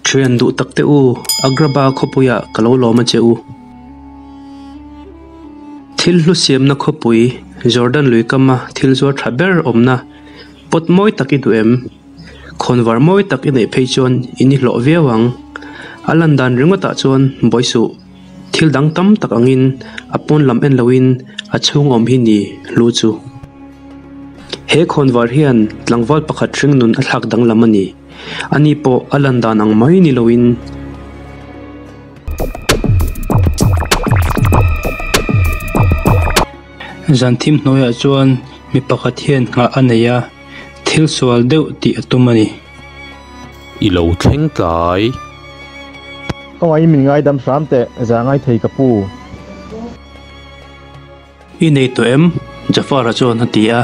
Thian duh tak te u, Agraba khawpuiah ka lo lawm a che u. Thil hlu siamna khawpui, Jordan lui kama thil zuar tha ber awmna pot mawi tak i duh em? Khawnvar mawi tak i neih phei chuan i ni hlawh viau ang. A lan dan ringawtah chuan buai suh. Thil dang tam tak angin a pawn lam en loin a chhung awm hi ni hlu chu. He khawnvar hian tlangval pakhat hringnun a thlak danglam a ni. Ani pawh a lan dan ang mai ni loin. Zan thim hnuaiah chuan mi pakhat hian nghah a nei a, thil sual deuh tih a tum a ni. I lo thleng tlai. Ka ngaiin min ngaidam hram teh, za ngai thei ka pu. I nei tawh em? Jafar-a chuan a ti a,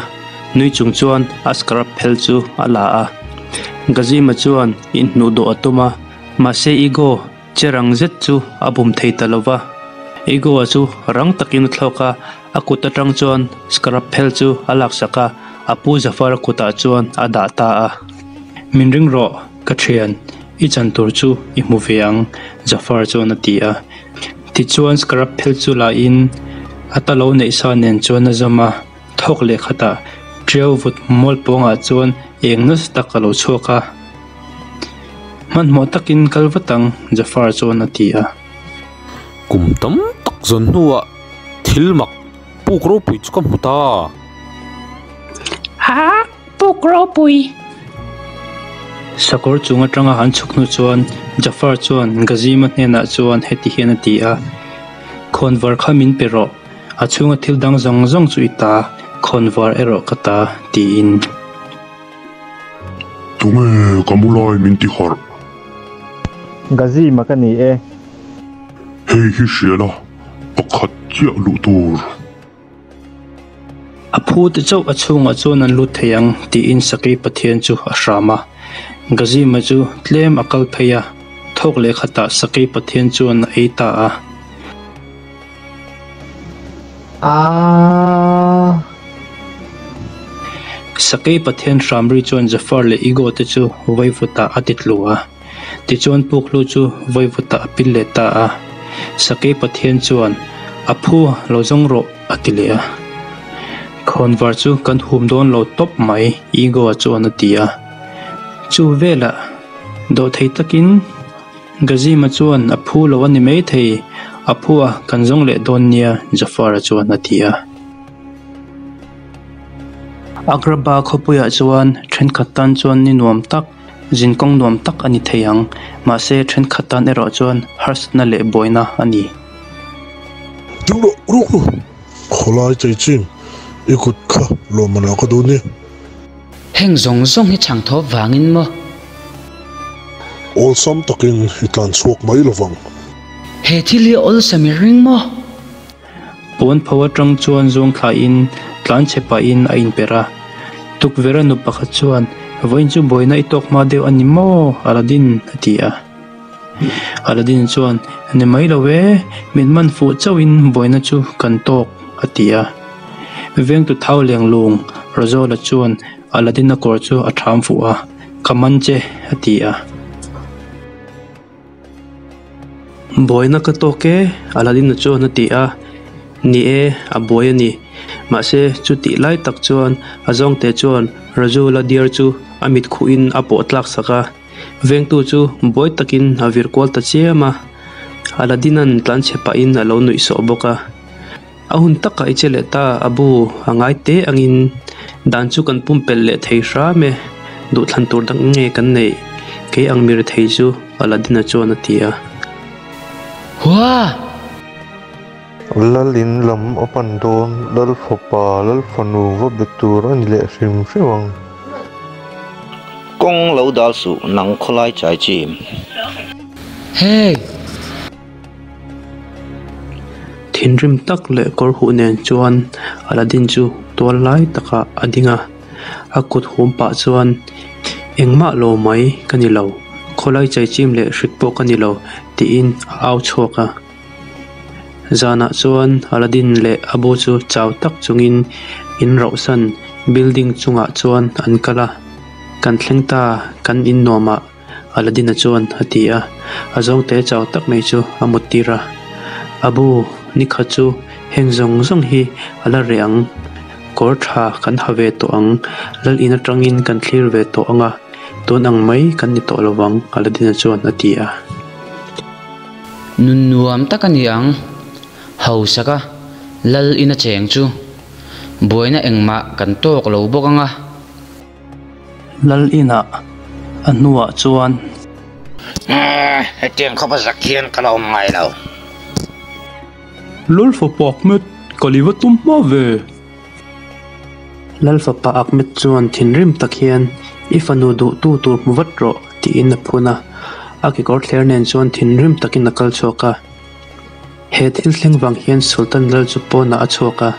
nui chung chuan a scarab phel chu a la a. Gazima chuan inhnuh dawh a tum a, mahse Igo che rang zet chu a bum thei ta lo va. Igo-a chu rang takin a thlawk a, a kut atang chuan scarab phel chu a laksak a, a pu Jafar-a kutah chuan a dah ta a. Min ring rawh, ka thian, i chan tur chu i hmu ve ang, Jafar chuan a ti a. Tichuan scarab phel chu la in a ta lo neih sa nen chuan a zawm a, thawk leh khatah tiau vut mual pawngah chuan eng nasa tak a lo chhuak a. Hmanhmawh takin kal vat ang, Jafar chuan a ti a. Kum tam tak zawn hnuah thil mak puk ropui chu ka hmu ta. Ha! Puk ropui! Sakawr chung atanga han chhuk hnu chuan Jafar chuan Gazima hnenah chuan heti hian a ti a, Khawnvar kha min pe rawh, a chhunga thil dang zawng zawng chu i ta, khawnvar erawh ka ta, tiin. Tunge ka mu lai min ti harh? Gazima ka ni e. Hei hi hria la, pakhat chiah luh tur. A phu te chauh a chhungah chuan an lut thei ang tiin Sakei Pathian chu a hram a. Gazima chu tlem a kal phei a, thawk leh khatah Sakei Pathian chuan a ei ta a. Sakei Pathian hram ri chuan Jafar leh Igo te chu vaivutah a ti tlu a. Tichuan Pukhlu chu vawivutah a pil leh ta a, Sakei Pathian chuan, A phu, lo zawng rawh, a ti leh a. Khawnvar chu kan hum dawn lo tawp mai, Igoa chuan a ti a. Chu velah dawhthei takin Gazima chuan a phu lo a ni maithei, a phu a kan zawng leh dawn nia, Jafar-a chuan a ti a. Agrabah khawpuiah chuan thenkhat tan chuan ni nuam tak, Zinkawng nuam tak a ni thei ang, mahse thenkhat tan erawh chuan harsatna leh buaina a ni. Ding rawh, ruk ru! Khawlai chei chin, i kut kha lawmman ah ka duh ni. Heng zawng zawng hi chhang thawp vangin maw? Awlsam takin i tlan chhuak mai lovang. He thil hi awlsam i ring maw? Puan pho atang chuan zuang thlaiin tlan chhe pahin a inperh a. Tukverh a nu pakhat chuan, Vawiin chu buaina i tawk hma deuh a ni maw? Aladdin a ti a. Aladdin chuan, Ni mai lo e, min man fuh chauhin buaina chu kan tawk, a ti a. Vengtu thau leng lung Razola chuan Aladdin-a kawr chu a ṭham fuh a, Ka man che, a ti a. Buaina ka tawk e, Aladdin-a chuan a ti a. Ni e, a buai a ni. Mahse, chutih lai tak chuan a zawngte chuan Rajula diar chu a mit khuhin a pawh tlak sak a. Vengtu chu buai takin a vir kual ta chiam a. Aladdin-a'n tlanchhe pahin a lo nuih sawh bawk a. A hun takah i che leh ta, a bu a ngai te angin dan chu kan pumpelh leh thei hram e, duhthlan tur dang nge kan neih? Kei ang mi rethei chu Aladdin-a chuan a ti a. Hua! Lalin lam a pan dawn, Lalfapa, Lalfanu va be tur a ni leh hrim hrim ang. Kawng lo dal suh, nang khawlai chai chim. Hey! Thinrim tak leh kawr huh nen chuan Aladdin chu tual lai takah a ding a, a kut hum pah chuan, Engmah lo mai ka ni lo, khawlai chaichim leh hrik pawh ka ni lo, tiin a au chhuak a. Zanah chuan Aladdin leh a bu chu chau tak chungin in rauhsan building chungah chuan an kal a, Kan thleng ta, kan innuamah. Aladdin-a chuan a ti a, a zawngte chau tak mai chu a muttir a. Abu, nikhat chu heng zawng zawng hi a la reh ang. Kawr tha kan ha ve tawh ang, lal in atangin kan thlir ve tawh ang a, tun ang mai kan ni tawh lovang, Aladdin-a chuan a ti a. Nun nuam tak a ni ang, hausaka lal ina cheng chu buaina engmah kan tawk lo bawk ang a. Lal inah a hnuah chuan. Hetiang khawpa zak hian ka la awm ngai lo. Lal fapa Ahmed, ka li va tum hma ve. Lal fapa Ahmed chuan thinrim tak hian, I fanu duhtu tur hmu vat rawh, tiin a phun a. A kekawr thler nen chuan thinrim takin a kal chhuak a. He thil thleng vang hian Sultan lal chu pawnah a chhuak a.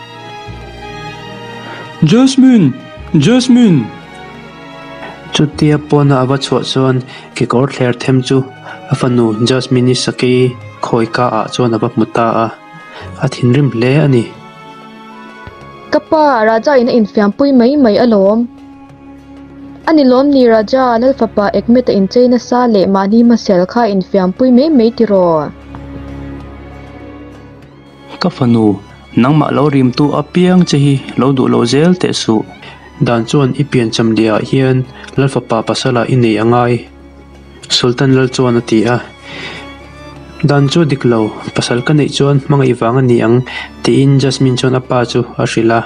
Jasmine! Jasmine! Chutia pawnah a va chhuah chuan kekawr thler them chu a fanu Jasmine-i sakei khawi ka ah chuan a va hmu ta a, a thinrim hle a ni. Ka pa, Raja in a infiampui mai mai alawm. A ni lawm ni Raja, Lal fapa Ekmet a inchei nasa leh mahni hmasel kha infiampui mai mai tiraw? Ka fanu, nangmah lo rimtu apiang che hi lo duh lo zel teh suh. Dan chuan i piancham liah hian Lal fapa pasala i nei a ngai. Sultan Lal chuan a ti a. Dan chu dik lo, pasal ka neih chuan hmangaih vang a ni ang, tiin Jasmine chuan a pa chu a hrilh a.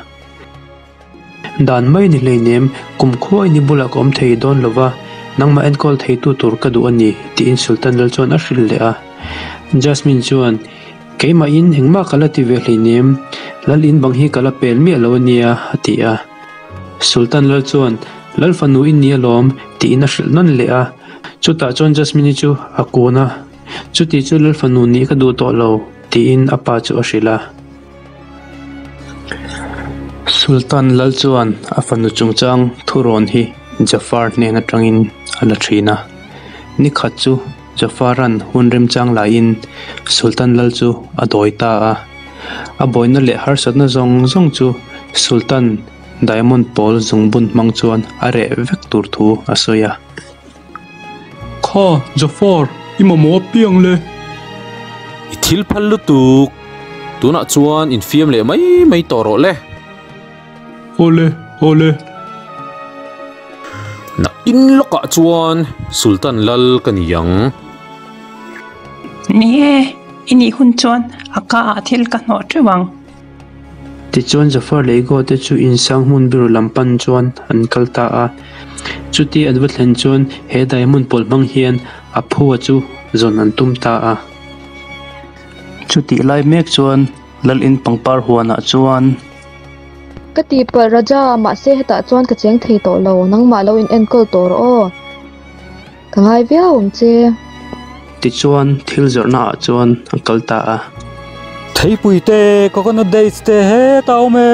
Dan mai ni hleinem, kum khuain i bulah ka awm thei dawn lo va, nangmah enkawl theitu tur ka duh a ni, tiin Sultan Lal chuan a hrilh leh a. Jasmine chuan, Keimahin engmah ka la ti ve hleinem, Lal in bang hi ka la pel miah lo a nia, a ti a. Sultan Lal chuan, Lal fanu i ni alawm, tiin a hrilh nawn leh a. Chutah chuan Jasmine-i chu a kun a, Chuti chu Lal fanu nih ka duh tawh lo, tiin a pa chu a hrilh a. Sultan Lal chuan a fanu chungchang thurawn hi Jafar hnen atangin a la thin a. Ni khat chu Jafar-a'n hun remchang laiin Sultan Lal chu a dawi ta a. A bawihna leh harsatna zawng zawng chu Sultan Diamond pawl zungbun hmang chuan a reh vek tur thu a sawi a. Kha, Jafar, i mamawh apiang le. I thil phal lutuk. Tunah chuan infiam leh mai mai tawh rawh le. Awle, awle. Nakin lawkah chuan Sultan Lal ka ni ang. Ni e, i nih hun chuan a ka ah thil ka hnawh teuh ang. Tichuan Zafar leh Igo te chu insang hmun biru lam pan chuan an kal ta a. Chuti an va thlen chuan he diamond pawl hmang hian a phua chu zawn an tum ta a. Chutih lai mek chuan Lalin pangpar huanah chuan. Ka tihpalh Raja, mahse hetah chuan ka cheng thei tawh lo, nangmah lo in enkawl tawh rawh aw. Ka ngai viau ang che. Tichuan thil zawrhna ah chuan a kal ta a. Theipui te, coconut dates te hetah a awm e.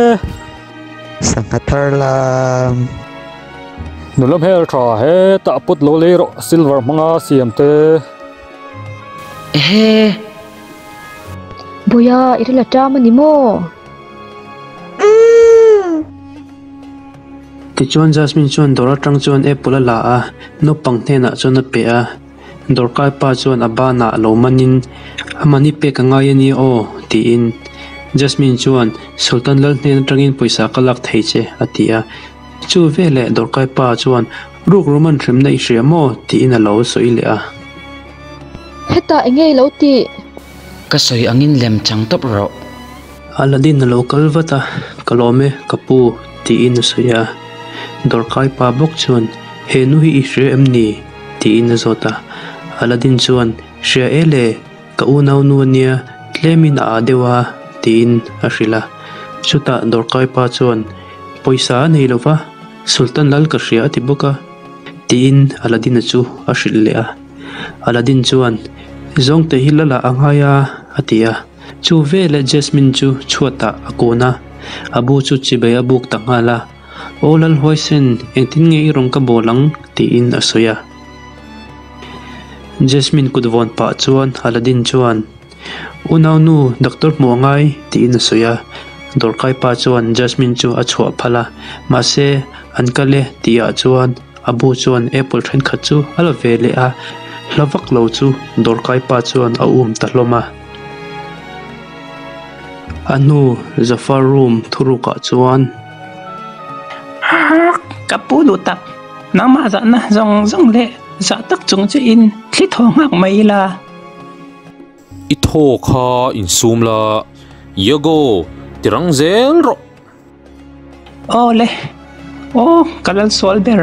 Sangha thar lam. Nula hmel tha hetah put lo lei rawh silver hmanga siam te. Ehe. Buia, i ril a ṭam a ni maw? Tichuan Jasmine chuan dawr atang chuan apple a la a, naupang hnenah chuan a pe a. Dawrkai pa chuan a banah lo manin, A mani pek a ngai a nia aw, tiin. Jasmine chuan, Sultan Lal hnen atangin pawisa ka lak thei che, a ti a. Chu veleh dawrkai pa chuan, Ruk ruman hremna i hria maw? tiin a lo sawi leh a. Hetah eng nge i lo tih? Ka sawi angin lem chang tawp rawh. Aladdin a lo kal vat a, Ka lawm e, ka pu, tiin a sawi a. Dawrkai pa bawk chuan, He nu hi i hria em ni? tiin a zawt a. Aladdin chuan, Hria e le, ka unau nu a nia, tlemin a ah deuh a, tiin a hrilh a. Chutah dawrkai pa chuan, Pawisa a nei lo va, Sultan lal ka hria a ti bawk a, tiin Aladdin-a chu a hrilh leh a. Aladdin chuan, Zawngte hi lal ah a ngai a, a ti a. Chu veleh Jasmine chu chhuatah a kun a, a bu chu chibai a buk ta nghal a, Aw Lalhuaisen, engtin nge i rawn ka bawl ang? tiin a sawi a. Jasmine kut vawn pah chuan Aladdin chuan, Unau nu, doctor hmuh a ngai, tiin a sawi a. Dawrkai pa chuan Jasmine chu a chhuah phal a, mahse an kal e tihah chuan. Abu chuan apple thenkhat chu a la ve leh a, hla vak lo chu dawrkai pa chuan a um ta hlawm a. A hnu Zafar room thurukah chuan. Ka pu duh tak, nangmah zahna zawng zawng leh zah tak chung che in thli thaw nghak mai ila. I thaw kha insum la, Yago, ti rang zel rawh. Aw le, aw ka lal sual ber.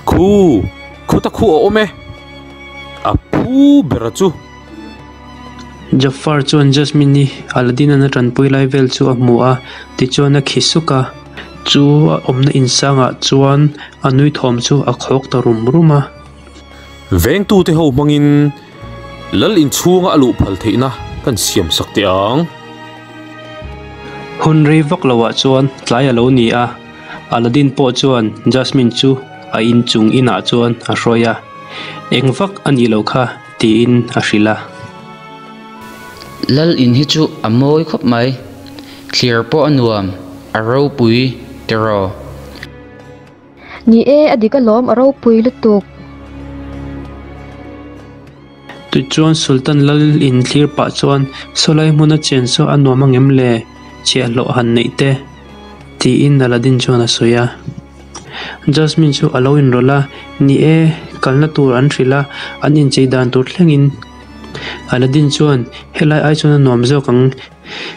Khu, khuta khu a awm e, a phu ber chu. Jafar chuan Jasmine-i Aladdin-a'n a tanpui lai vel chu a hmu a, tichuan a khi suk a. Chu a awmna insangah chuan a nui thawm chu a khawk ta rum rum a. Vengtute ho hmangin Lal inchhunga a luh phal theihna kan siam sak teh ang. Hun rei vak loah chuan tlai a lo ni a, Aladdin pawh chuan Jasmine chu a inchung inah chuan a hruai a, Eng vak a nih loh kha tiin a hrilh a. Lal in hi chu a mawi khawp mai, thlir pawh a nuam, a ropui tiraw? Ni e, a dik alawm, a ropui lutuk. Tichuan Sultan Lal in thlir pah chuan sawlai hmuna chen saw a nuam angem le, chhiahhlawh han neih te? tiin Aladdin chuan a sawi a. Jasmine chu a lo inrawlh a, ni e, kalna tur an hrilh a, an inchei dan tur thlengin. Aladdin chuan, Helai ai chuan a nuam zawk ang,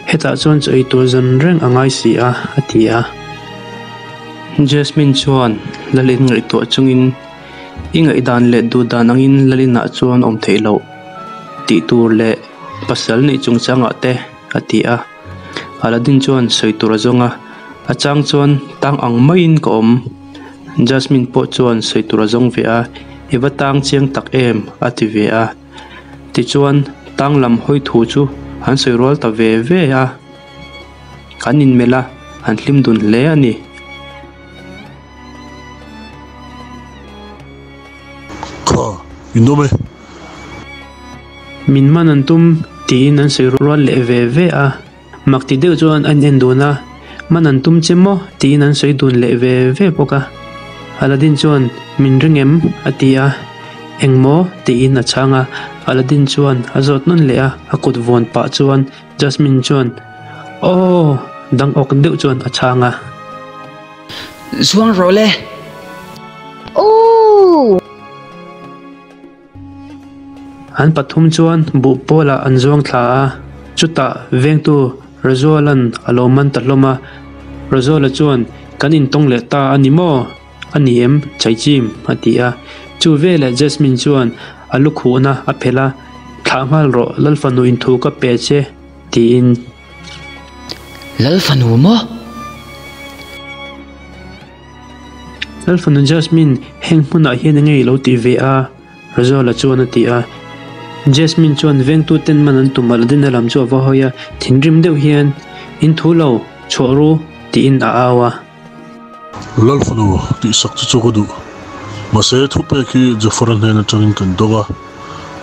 Hetah chuan chaw ei tur zan reng a ngai si a, a ti a. Jasmine chuan Lalin ngaihtuah chungin, I ngaihdan leh duhdan angin Lalinah chuan awm theih loh tih tur leh pasal neih chungchangah te, a ti a. Aladdin chuan sawi tur a zawng a, a chang chuan tang ang maiin ka awm. Jasmine pawh chuan sawi tur a zawng ve a, I va tang chiang tak em, a ti ve a. Tichuan, tang lam hawi thu chu an sawi rual ta ve ve a, an inmelh a, an hlim dun hle a ni. Kha, in awm e. Min man an tum tiin an sawi rual leh ve ve a, mak ti deuh chuan an en dun a, man an tum che maw tiin an sawi dun leh ve ve bawk a. Aladdin chuan min ring em? a ti a, Eng maw? tiin a chhang a, Aladdin chuan a zawt nawn leh a, a kut vawn pah chuan Jasmine chuan Aw! dang awk deuh chuan a chhang a. Zuang rawh le! Aww! An pathum chuan buh pawlah an zuang thla a, chutah vengtu Razuala'n a lo man ta hlawm a. Razuala chuan, Kan intawng leh ta a ni maw? A ni em? Chaichim, a ti a. Chu veleh Jasmine chuan a lu khuhna a phelh a, Thlah nghal rawh, Lalfanu inthu ka pe che, tiin. Lalfanu maw? Lalfanu Jasmine, heng hmunah hian enge i lo tih ve a? Razola chuan a ti a. Jasmine chuan vengtu ten man an tum Aladdin-a lam chu a va hawi a, thinrim deuh hian, In thu lo, chhuah ru, tiin a au a. Lalfanu tihsak chu chu ka duh. Mahse, thupek hi Jafar-a hnen atangin kan dawng a,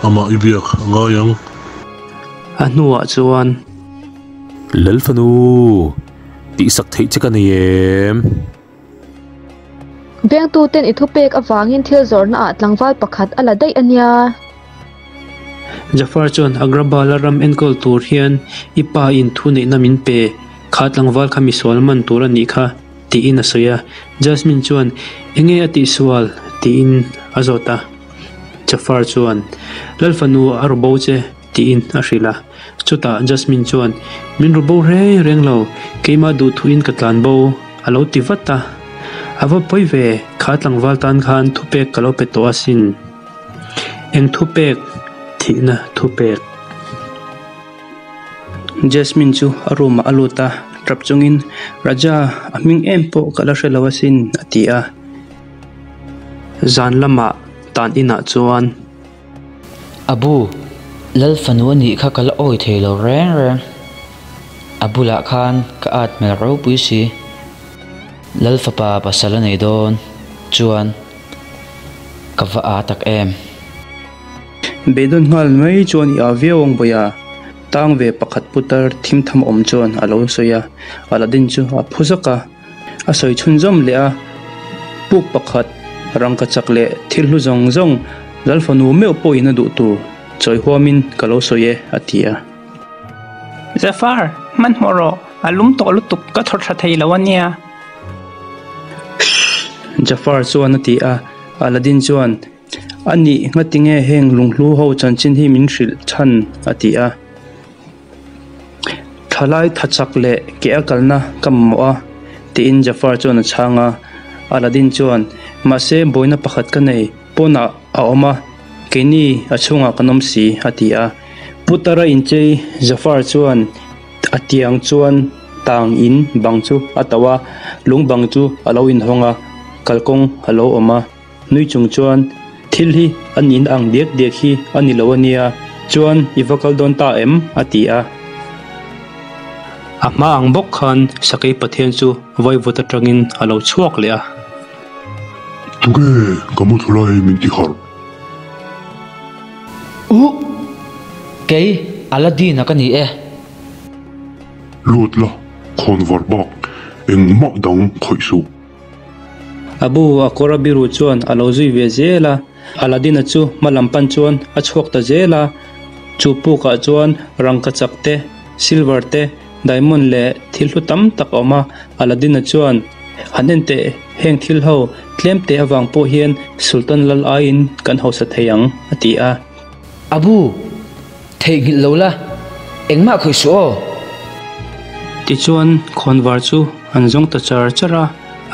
amah i biak a ngai ang. A hnuah chuan. Lalfanu, tihsak theih che ka nei em? Vengtuten i thupek avangin thil zawrhnaah tlangval pakhat a la daih a nia. Jafar chuan Agrabah-la ram enkawl tur hian i pa in thuneihna min pe, kha tlangval kha misual man tur a nih kha, tiin a sawi a. Jasmine chuan, Enge a tihsual? tiin a zawt a. Jafar chuan, Lalfanu a ru bo che. Tiin a hrilh a. Chutah Jasmine chuan, Min ru bo reng reng lo, keimah duhthuin ka tlan bo, a lo ti vat a. A va pawi ve, kha tlangval tan khan thupek ka lo pe tawh asin. Eng thupek? Thihna thupek. Jasmine chu a room ah a lut a, tap chungin, Raja, a hming em pawh ka la hre lo asin, a ti a. Zan lamah tan inah chuan. Abu, Lal fanu a nih kha ka la awi thei lo reng reng. A bulah khan ka at hmel ropui si. Lal fapa pasal a nei dawn chuan ka va aa tak em. Beidawn nghal mai chuan i aa viau ang bawiha, tang ve pakhat putar thim tham awm chuan a lo sawi a, Aladdin chu a phu zawk a. A sawi chhunzawm leh a, Puk pakhat, rangkachak leh thil hlu zawng zawng Lal fanu meuh pawhin a duh tur chawi huamin ka lo sawi e, a ti a. Zafar, hmanhmawh rawh, a lum tawh lutuk ka thaw tha thei lo a nia. Jafar chuan a ti a, Aladdin chuan, A nih, ngatinge heng lunghlu ho chanchin hi min hrilh chhan? a ti a. Thalai tha chak leh ke a kalna ka mamawh a, tiin Jafar chuan a chhang a. Aladdin chuan, Mahse, buaina pakhat ka nei, pawnah a awm a, keini a chhungah kan awm si, a ti a. Putara inchei Jafar chuan a tiang chuan tang in bang chu a tauh a, lung bang chu a lo inhawng a, kalkawng a lo awm a. Nui chung chuan, Thil hi an in ang diak diak hi a ni lo a nia, chuan i va kal dawn ta em? a ti a. A hma ang bawk khan Sakei Pathian chu vaivut atangin a lo chhuak leh a. Tunge ka mu thu lai min ti harh? Uh! Kei Aladdin-a ka ni e. Lut la, khawnvar bak engmah dang khawih suh. Abu a kawr a biru chuan a lo zui ve zel a, Aladdin-a chu hma lam pan chuan a chhuak ta zel a. Chu pukah chuan rangkachak te, silver te, diamond leh thil hlu tam tak a awm a. Aladdin-a chuan, Han en teh, heng thil ho tlem te avang pawh hian Sultan lal aiin kan hausa thei ang, a ti a. Abu, Theihnghilh lo la, engmah khawih suh aw. Tichuan khawnvar chu an zawng ta char char a,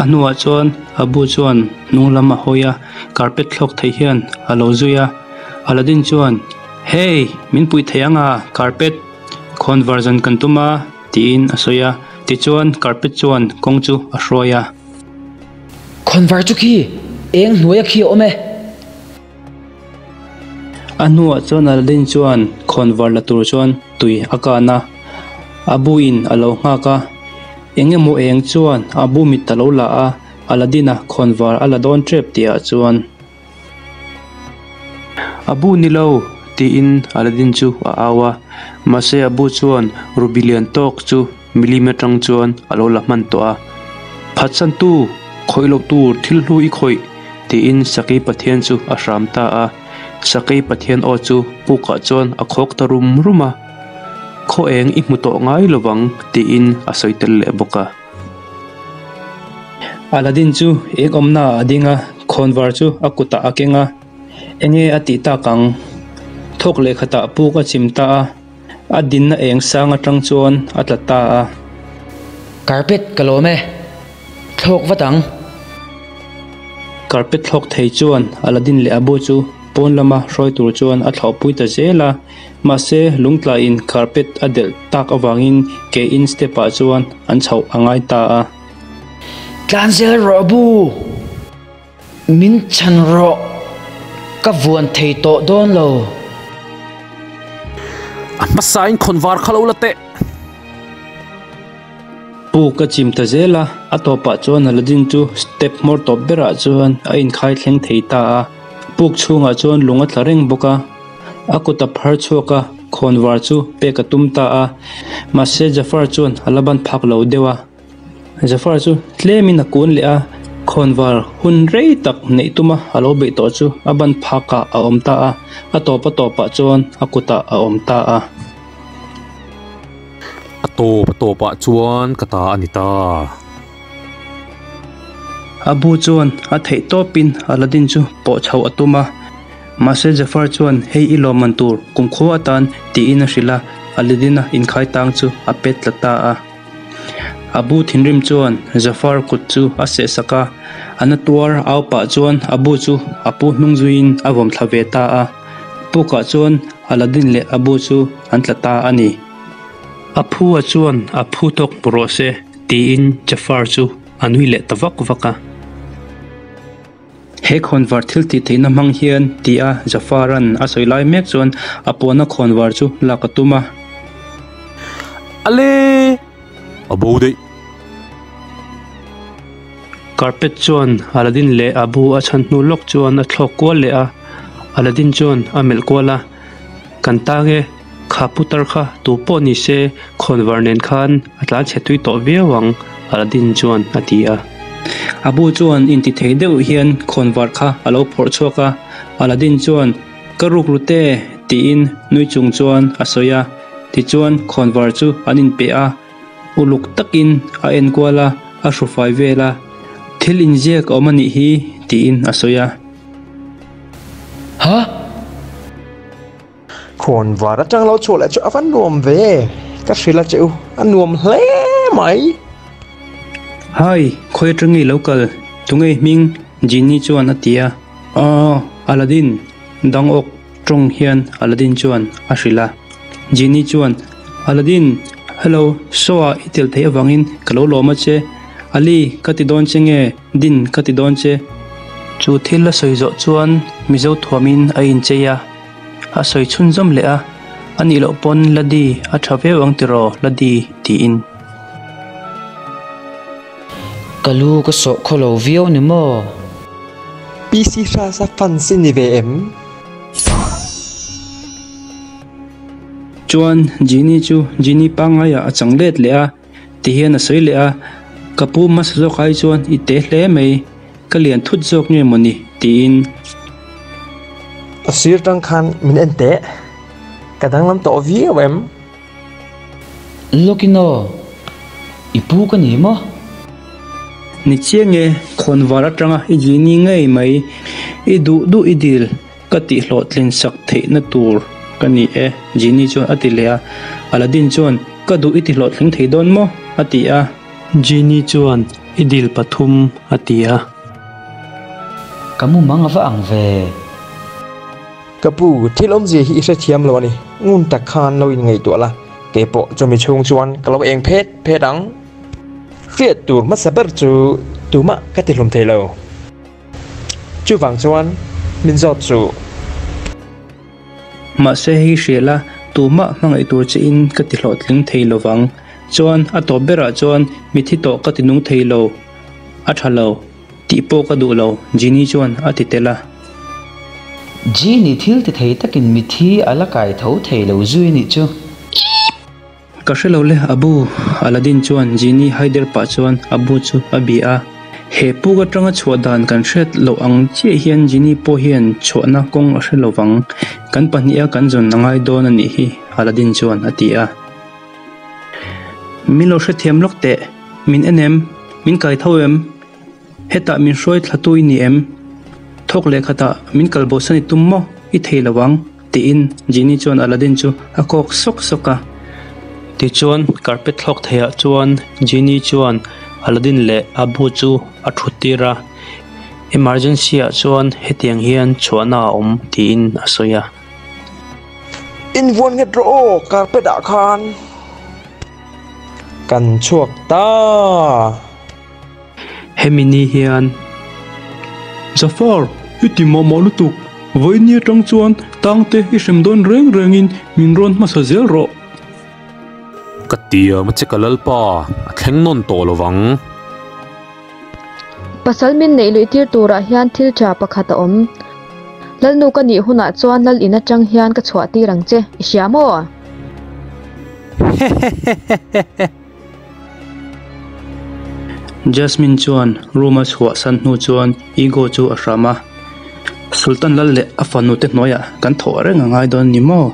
a hnuah chuan Abu chuan hnung lam a hawi a, carpet thlawk thei hian a lo zui a. Aladdin chuan, Hey, min puih thei ang a, carpet khawnvar zan kan tum a, tiin a sawi a. Tichuan carpet chuan kawng chu a hruai a. Khawnvar chu khi eng hnuaia khi a awm e. A hnuah chuan Aladdin chuan khawnvar la tur chuan tui a kan a, a buin a lo nghak a. Eng emaw eng chuan a bu mit a lo la a, Aladdin-a khawnvar a la dawn tep tihah chuan. A bu ni lo, tiin Aladdin chu a au a. Mahse a bu chuan ruby lian tawk chu milim atang chuan a lo la hman tawh a. Phatsantu, khawih loh tur thil hlu i khawih. Tiin Sakei Pathian chu a hram ta a. Sakei Pathian aw chu pukah chuan a khawk ta rum rum a. Khaw eng i hmu tawh ngai lovang tiin a sawi tel leh bawk a. Aladdin chu eng awmna ah a ding a, khawnvar chu a kutah a keng a. Enge a tih tak ang? Thawk leh khatah puk a chim ta a. A dinna eng sang atang chuan a tla ta a. Carpet ka lawm e. Thlawk vat ang. Carpet thlawk thei chuan Aladdin leh Abu chu pawn lama hruai tur chuan a thlawhpui ta zel a. Mahse, lungtlaiin carpet a delh tak avangin ke in step ah chuan an chhoh a ngai ta a. Tlan zel rawh Abu! Min chhan rawh, ka vuan thei tawh dawn lo. A hmasain khawnvar kha lo la teh. Pu ka chim ta zel a, a tawpah chuan Aladdin chu step hmawr tawp berah chuan a inkhai thleng thei ta a. Puk chhungah chuan lung a tla reng bawk a, a kut a phar chhuak a, khawnvar chu pek a tum ta a. Mahse Jafar chuan a la ban phak lo deuh a. Jafar chu tlemin a kun leh a, khawnvar hun rei tak neih tuma a lo beih tawh chu a ban phakah a awm ta a, a tawp a tawpah chuan a kutah a awm ta a. A tawp a tawpah chuan ka ta a ni ta. A bu chuan a theih tawpin Aladdin chu pawh chhoh a tum a, mahse Jafar chuan hei i lawmman tur kumkhua atan tiin a hrilh a, Aladdin-a inkhai tang chu a pet tla ta a. A bu thinrim chuan Jafar kut chu a seh sak a, a na tuar au pah chuan a bu chu a pu hnung zuiin a vawm thla ve ta a. Pukah chuan Aladdin leh a bu chu an tla ta a ni. A phu a chuan a phu tawk hmu rawh se tiin Jafar chu a nui leh ta vak vak a. He khawnvar thil tih theihna hmang hian ti a Jafar-a'n a sawi lai mek chuan a puanna khawnvar chu lak a tum a. Ale! A bo daih. Carpet chuan Aladdin leh Abu a chhan hnu lawk chuan a thlawk kual leh a, Aladdin chuan a melh kual a, Kan tang e, kha putar kha tu pawh ni se khawnvar nen khan a tlan chhe tui tawh viau ang, Aladdin chuan a ti a. Abu chuan intithei deuh hian khawnvar kha a lo phawrh chhuak a, Aladdin chuan, Ka ruk ru te, tiin nui chung chuan a sawi a. Tichuan khawnvar chu an inpe a, uluk takin a enkual a, a hrufai vel a, Thil inziak a awm a nih hi, tiin a sawi a. Huh? Khawnvar atang lo chhuah leh chu a va nuam ve, ka hrilh a che u, a nuam hle mai. Hi, khawi atang nge i lo kal? Tunge i hming? Genie chuan a ti a. Aw, Aladdin, dang awk tawng hian Aladdin chuan a hrilh a. Genie chuan, Aladdin, hello, show ah i tel theih avangin ka lo lawm a che. Ali, ka ti dawn che nge, Din ka ti dawn che. Chu thil a sawi zawh chuan Mizo thuamin a inchei a. A sawi chhunzawm leh a, A nih loh pawn Ladi a tha viau ang tiraw Ladi? tiin. Ka lu ka sawh khaw lo viau ni maw? PC Hrasa fans i ni ve em? Chuan Genie chu Genie pangaiah a chang let leh a, tihian a sawi leh a, Ka pu hmasa zawk ai chuan i te hle mai. Ka lian thut zawk nge mawni? tiin. A sir tang khan min en teh. Ka danglam tawh viau em? Lawkin aw, i pu ka ni maw? Ni chiang e, khawnvar atanga i genie ngei mai, i duh duh i dil ka tih hlawhtlin sak theihna tur ka ni e, genie chuan a ti leh a. Aladdin chuan, Ka duh i ti hlawhtling thei dawn maw? a ti a. Genie chuan, I dil pathum, a ti a. Ka mumang a va ang ve. Ka pu, thil awmzia hi i hrethiam lo a ni. Ngun tak khan lo inngaihtuah la, kei pawh chumi chhung chuan ka lo eng phet phet ang. Hriat tur hmasa ber chu tumah ka ti hlum thei lo. Chuvang chuan min zawt suh. Mahse hei hria la, tumah hmangaih tur che in ka ti hlawhtling thei lo vang. Chuan a tawp berah chuan mithi tawh ka ti nung thei lo, a tha lo tih pawh ka duh lo, Genie chuan a ti tel a. Genie thil ti thei takin mithi a la kai tho thei lo zui nih chu. Ka hre lo le, Abu, Aladdin chuan Genie haider pah chuan Abu chu a bia a. He puk atanga chhuah dan kan hriat loh ang chiah hian Genie pawh hian chhuahna kawng a hre lo vang. Kan pahniha kan zawn a ngai dawn a nih hi, Aladdin chuan a ti a. Min lo hrethiam lawk teh, min en em? Min kai tho em? Hetah min hruai thla tu i ni em? Thawk leh khatah min kal bosan i tum maw? I thei lo ang. Tiin Genie chuan Aladdin chu a kawk sawk sawk a. Tichuan carpet thlawk theiah chuan Genie chuan Aladdin leh Abu chu a thut tir a, Emergency ah chuan hetiang hian chhuahna a awm tiin a sawi a. Invuan nghet rawh aw carpet ah khan kan chhuak ta. Hemi ni hian Zafar, i ti mah mah lutuk, vawiin atang chuan tangte i hrem dawn reng rengin min rawn hmasa zel rawh. Ka tiam a che ka Lalpa, a thleng nawn tawh lo vang. Pasal min neih luih tir turah hian thil tha pakhat a awm. Lalnu ka nih hunah chuan lal in atang hian ka chhuah tir ang che, i hria maw? Hehehehehe. Jasmine chuan room a chhuahsan hnu chuan Ego chu a hram a, Sultan lal leh a fanu te hnuaiah kan thawh reng a ngai dawn ni maw?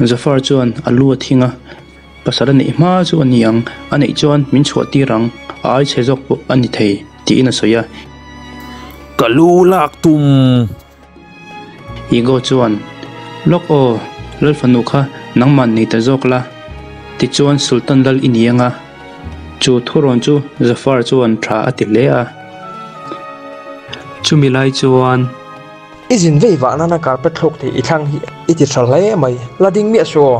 Zafar chuan a lu a thing a, Pasal a neih hma chu a ni ang, a neih chuan min chhuah tir ang, a ai chhe zawk pawh a ni thei, tiin a sawi a. Ka lu lak tum! Ego chuan, Lawk aw, Lal fanu kha nangmah nei ta zawk la, tichuan Sultan Lal i ni ang a. Chu thurawn chu Zafar chuan tha a ti hle a. Chumi lai chuan. I zin vei vah nana carpet thlawk thei i thlang hi i ti tha hle mai, la ding miah suh aw.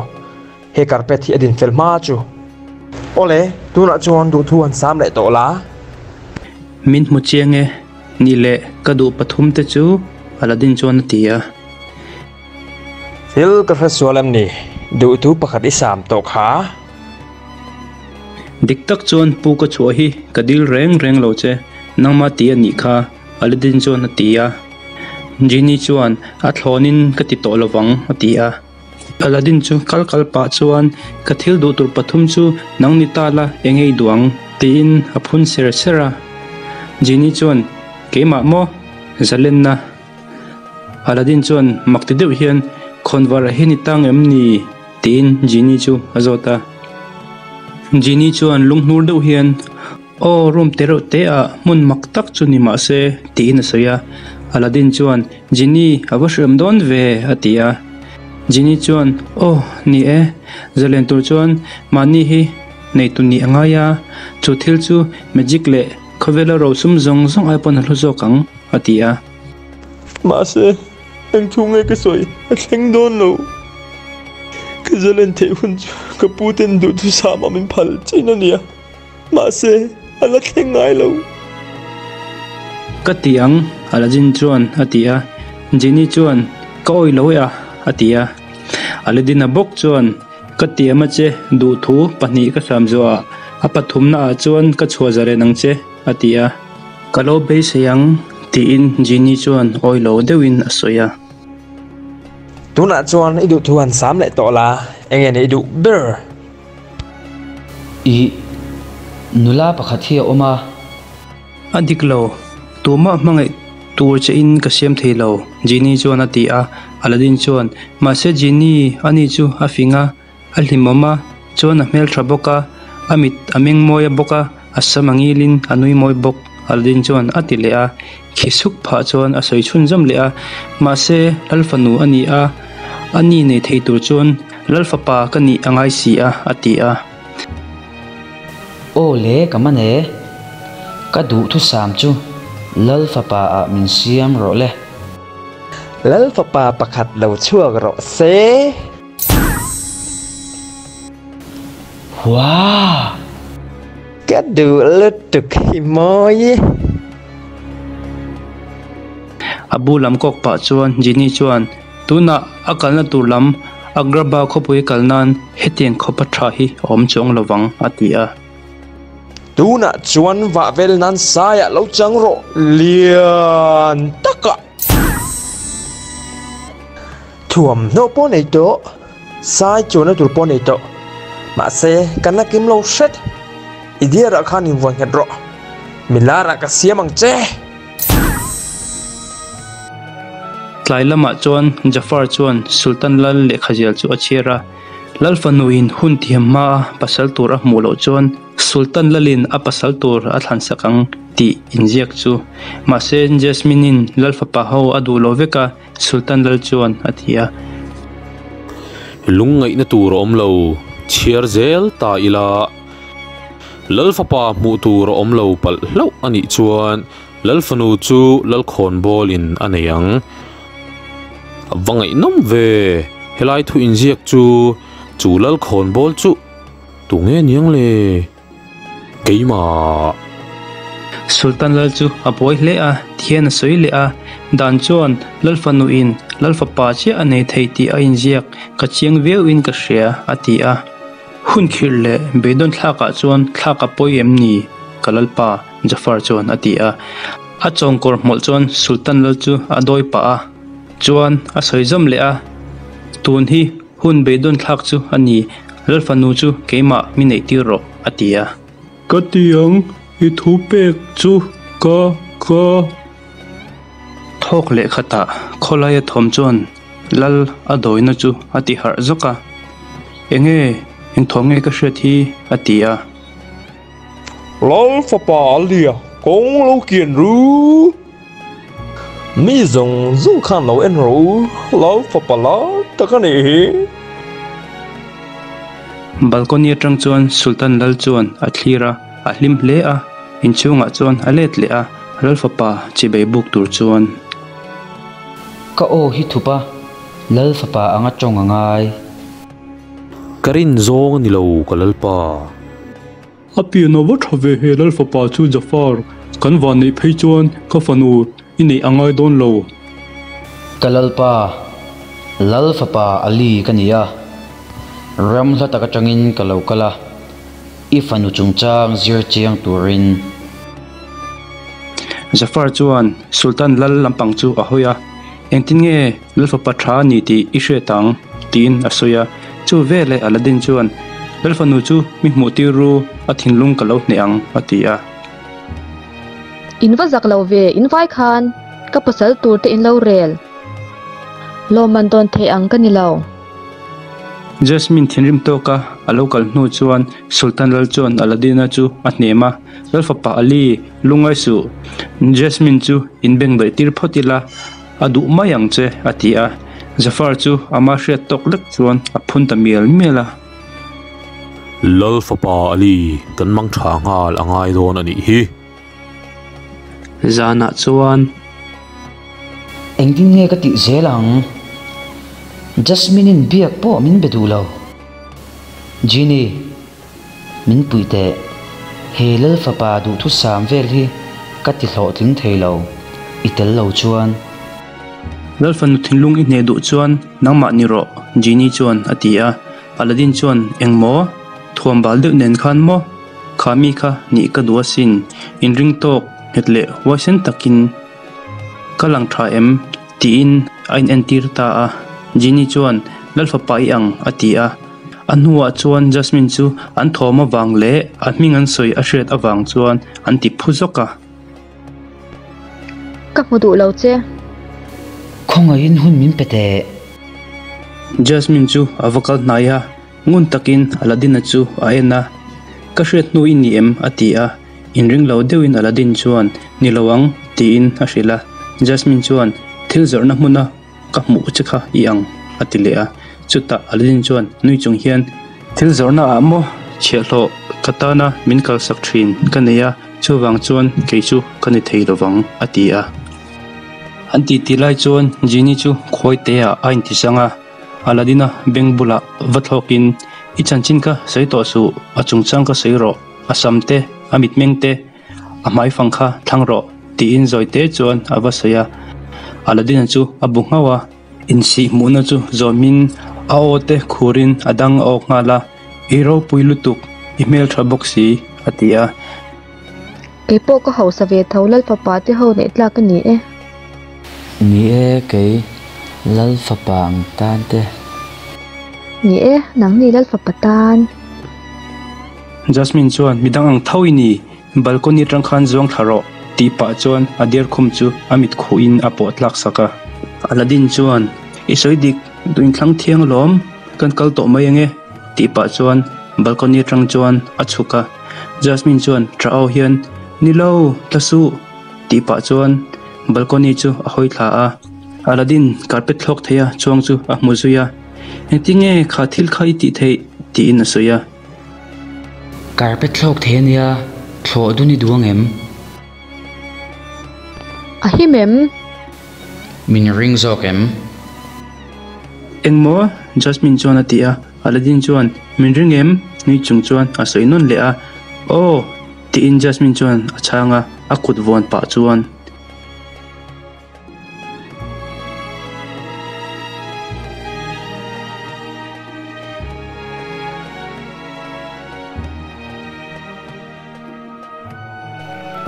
He carpet hi a din fel hma chu. Awle, tunah chuan duhthu han sam leh tawh la. Min hmu chiang e, Ni leh ka duh pathum te chu Aladdin chuan a ti a. Thil ka hre sual em ni? Duhtu pakhat i sam tawh kha. Dik tak chuan pu ka chhuah hi ka dil reng reng lo che, nangmah ti a nih kha, Aladdin chuan a ti a. Genie chuan a thlawnin ka ti tawh lovang a ti a. Aladdin chu kal kal pah chuan ka thil duh tur pathum chu nang ni ta la eng ei duh ang tiin a phun ser ser a. Genie chuan, Keimah maw? Zalenna. Aladdin chuan mak ti deuh hian, Khawnvar a hian i tang em ni? tiin Genie chu a zawt a. Genie chuan lunghnur deuh hian, Aw, room te reuh te ah hmun mak tak chu ni mah se, tiin a sawi a. Aladdin chuan, Genie, a va hriam dawn ve, a ti a. Genie chuan, Aw, ni e, zalen tur chuan mahni hi neitu nih a ngai a, chu thil chu magic leh khawvela rosum zawng zawng ai pawn a hlu zawk ang, a ti a. Mahse, eng thu nge ka sawi a thleng dawn lo. Ka zalen theih hun chu ka pu ten duhthusam a min phal chin a nia. Mahse, a la thleng ngai lo. Ka ti ang, Aladdin chuan a ti a. Genie chuan, Ka awih lo e a, a ti a. Aladdin-a bawk chuan, Ka tiam a che, duhthu pahnih ka hram zuah a, a pathumna ah chuan ka chhuah zaren ang che, a ti a. Ka lo beisei ang, tiin Genie chuan awih lo deuhin a sawi a. Tunah chuan i duhthu han sam leh tawh la, enge ni i duh ber? Ih, nula pakhat hi a awm a. A dik lo, tumah hmangaih tur che in ka siam thei lo, Genie chuan a ti a. Aladdin chuan, Mahse Genie, ani chu a fing a, a hlimawm a, chuan a hmeltha bawk a, a mit a meng mawi a bawk a, a sam a ngilin a nui mawi bawk, Aladdin chuan a ti leh a. Khi suk phah chuan a sawi chhunzawm leh a, Mahse Lal fanu a ni a, a ni nei thei tur chuan Lal fapa ka nih a ngai si a, a ti a. Aw le ka man e, ka duhthusam chu Lal fapa ah min siam rawh le. Lal fapa pakhat lo chhuak rawh se. Huaa! Ka duh lutuk hi mawi. A bu lam kawk pah chuan Genie chuan, Tunah a kalna tur lam Agrabah khawpui kal nan hetiang khawpa tha hi a awm chuang lo vang, a ti a. Tunah chuan vah vel nan saiah lo chang rawh lian takah. Thuamhnaw pawh nei tawh, sai chuanna tur pawh nei tawh. Mahse, kan la kim lo hret. I diarah khan invuan nghet rawh. Milarah ka siam ang che! Tlai lamah chuan Jafar chuan Sultan Lal lehkhazial chu a chhiar a. Lal fanuin hun thiam hmaa pasal tur a hmuh loh chuan Sultan Lalin a pasal tur a thlansak ang tih inziak chu. Mahse, Jasmine-in Lal fapa ho a duh lo vek a. Sultan Lal chuan a ti a. Lungngaihna tur a awm lo, chhiar zel ta ila. Lal fapa hmuh tur a awm lo palh hlauh a nih chuan Lal fanu chu Lal khawnbawl in a nei ang. A va ngaihnawm ve, helai thu inziak chu chu Lal khawnbawl chu tunge niang le? Keimah. Sultan Lal chu a buai hle a, thian a sawi leh a. Dan chuan Lal fanuin Lal fapa chiah a nei thei tih a inziak ka chiang viauin ka hria, a ti a. Hun khirh leh beidawn thlakah chuan thlak a pawi em ni? Ka Lalpa, Jafar chuan a ti a. A chawngkawr hmawlh chuan Sultan Lal chu a dawi pah a, chuan a sawi zawm leh a, Tun hi Hun beidawn thlak chu a ni, Lal fanu chu keimah mi neih tir rawh, a ti a. Ka ti ang, i thu pek chu ka ka. Thawk leh khatah khawlaia thawm chuan Lal a dawina chu a ti harh zawk a, Enge, eng thawm nge ka hriat hi? a ti a. Lal fapa a lia kawng lo kian ru. Mi zawng zawng khan lo en rawh u, Lal fapa la tak a nih hi. Balcony atang chuan Sultan Lal chuan a thlir a, a hlim hle a, inchhungah chuan a let leh a, Lal fapa chibei buk tur chuan. Ka aw hi thup a, Lal fapa anga tawng a ngai. Ka rin zawng a ni lo ka Lalpa. A pian a va tha ve he Lal fapa chu Jafar, kan van neih phei chuan ka fanu i neih a ngai dawn lo. Ka Lalpa, Lal fapa Ali ka ni a, ram hla tak atangin ka lo kal a, i fanu chungchang zir chiang turin. Jafar chuan Sultan Lal lampang chu a hawi a, Engtin nge Lal fapa tha a ni tih i hriat ang? tiin a sawi a. Chu veleh Aladdin chuan, Lal fanu chu mi hmuh tir ru, a thinlung ka lo hneh ang, a ti a. In va zak lo ve, in vai khan ka pasal tur te in lo rel. Lawmman dawn thei ang ka ni lo. Jasmine thinrim tawka a lo kal hnu chuan Sultan lal chuan Aladdin-a chu a hnem a, Lal fapa Ali, lungngai suh. Jasmine chu in bengdaih tir phawt ila, a duh mai ang che, a ti a. Jafar chu ama hriat tawk lek chuan a phun ta mial mial a. Lal fapa Ali, kan mang tha nghal a ngai dawn a nih hi. Zanah chuan. Engtin nge ka tih zel ang? Jasmine-in biak pawh min be duh lo. Genie, min puih teh. He Lal fapa duhthusam vel hi ka ti hlawhtling thei lo, i tel lo chuan. Lal fanu thinlung i hneh duh chuan nangmah ni rawh, Genie chuan a ti a. Aladdin chuan, Engmaw? Thuam bal deuh nen khan maw? Kha mi kha nih ka duh asin, inring tawk nghet leh huaisen takin ka lang tha em? tiin a inentir ta a. Genie chuan, Lal fapa i ang, a ti a. A hnuah chuan Jasmine chu an thawm avang leh a hming an sawi a hriat avang chuan an ti phu zawk a. Ka hmu duh lo che. Khawngaihin hun min pe teh. Jasmine chu a va kal hnai a. Ngun takin Aladdin-a chu a en a, Ka hriat hnu i ni em? a ti a. Inring lo deuhin Aladdin chuan, Ni lo ang, tiin a hrilh a. Jasmine chuan, Thil zawrhna hmuna ka hmuh che kha i ang, a ti leh a. Chutah Aladdin chuan nui chung hian, Thil zawrhna ah maw chhiahhlawh ka tana min kalsak thin ka nei a, chuvang chuan kei chu ka ni thei lovang, a ti a. An titi lai chuan Genie chu khawi te ah a intisang a. Aladdin-a beng bulah va thlawkin, I chanchin kha sawi tawh suh, a chungchang kha sawi rawh, a sam te, a mitmeng te, a hmaifang kha thlang rawh, tiin zawi te chuan a va sawi a. Aladdin-a chu a bu nghauh a, insih hmuhna chu zawmin a aw te khurin a dang a awk nghal a, I ropui lutuk, i hmeltha bawk si, a ti a. Kei pawh ka hausa ve tho Lal fapa te ho neih tlak a ni e. Ni e kei Lal fapa ang tan te. Ni e nangni Lal fapa tan. Jasmine chuan midang ang tho i ni, balcony atang khan zuang thla rawh tih pah chuan a dear khum chu a mit khuh in a pawh tlak sak a. Aladdin chuan i sawi dik duh inthlang thiang alawm, kan kal tawh mai ange tih pah chuan balcony atang chuan a chhuk a. Jasmine chuan tah aw hian, Ni lo, tla suh! tih pah chuan balcony chu a hawi thla a. Aladdin carpet thlawk thei a chuang chu a hmu zui a, Engtinge kha thil kha i tih theih? tiin a sawi a. Carpet thlawk thei a nia, thlawh dun i duh ang em? A him em? Min ring zawk em? Engmaw? Jasmine chuan a ti a. Aladdin chuan, Min ring em? Nui chung chuan a sawi nawn leh a. Aw! tiin Jasmine chuan a chhang a, a kut vawn pah chuan.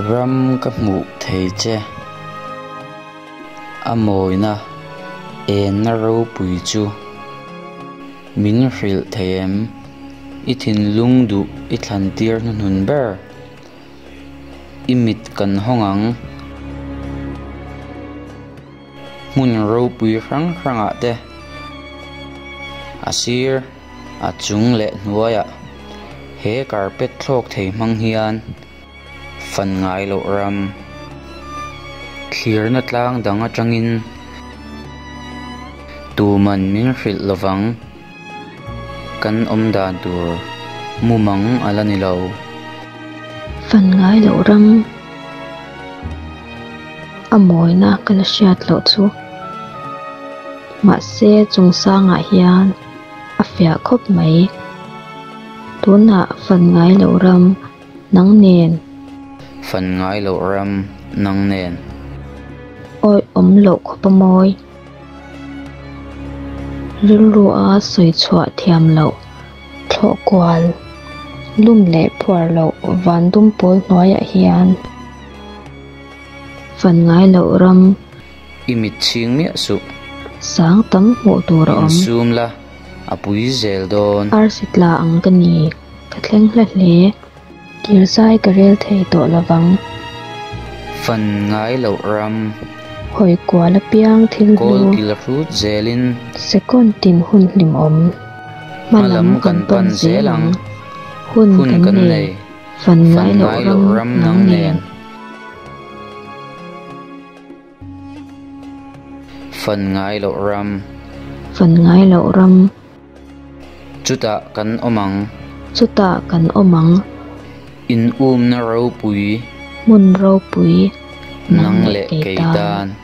Ram ka hmuh thei che. A mawina enna ropui chu. Min hrilh thei em? I thinlung duh i thlan tir hnuhnun ber. I mit kan hawng ang. Hmun ropui hrang hrangah te. A sir, a chung leh hnuaiah he carpet thlawk thei hmang hian fan ngai loh ram. Thlirna tlang dang atangin tuman min hrilh lovang. Kan awm dan tur mumang a la ni lo. Fan ngai loh ram a mawina ka la hriat loh chu. Mahse chungsangah hian a fiah khawp mai. Tunah fan ngai loh ram nang nen. Fan ngai loh ram nang nen. Awi awm loh khawp a mawi. Rilru a sawi chhuah thiam loh thlawh kual lum leh phuar loh van dum pawl hnuaiah hian fan ngai loh ram. I mit chhing miah suh. Sang tam hmuh tur a awm. Insum la, a pui zel dawn. Arsi tla ang ka ni, ka thleng hla hle. Kirzai ka rel thei tawh lovang. Fan ngai loh ram. Hawi kual apiang thil hlu. Kawl kil hrut zelin. Second tin hun hlimawm. Hma lam kan pan zel ang. Hun kan nei. Fan ngai loh ram nang nen. Fan ngai loh ram. Fan ngai loh ram. Chutah kan awm ang. Chutah kan awm ang. In umna ropui. Hmun ropui. Nang leh kei tan.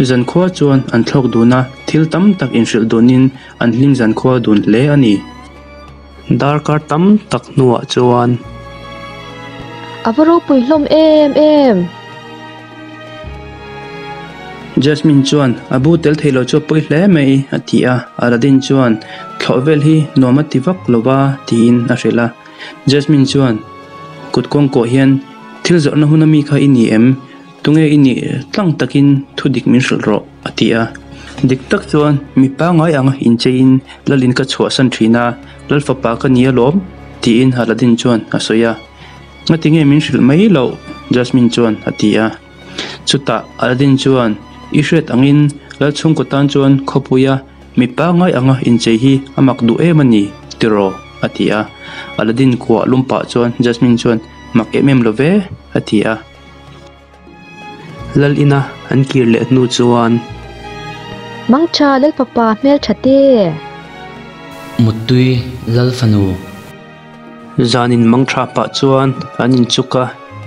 Zankhua chuan an thlawk dun a, thil tam tak inhrilh dunin an hlim zankhua dun hle a ni. Darkar tam tak hnuah chuan. A va ropui hlawm em em! Jasmine chuan, A bu tel thei lo chu a pawi hle mai, a ti a. Aladdin chuan, Thlawh vel hi nuam a ti vak lo va, tiin a hrilh a. Jasmine chuan, Kut kawngkawh hian thil zawrhna hun ami kha i ni em? Tunge i nih tlang takin thu dik min hrilh rawh, a ti a. Dik tak chuan mi pangngai anga incheiin Lalin ka chhuahsan thin a, Lal fapa ka ni alawm, tiin Aladdin chuan a sawi a. Ngati nge min hrilh mai loh? Jasmine chuan a ti a. Chutah Aladdin chuan, I hriat angin Lal chhungkaw tan chuan khawpuia mi pangngai anga inchei hi a mak duh em a ni, tiraw? a ti a. Aladdin kuah lum pah chuan Jasmine chuan, Mak em em lo ve, a ti a. Lal ina an kir leh hnu chuan. Mangtha Lal fapa hmeltha te. Muttui Lal fanu. Zanin mangtha pah chuan an inchuk a,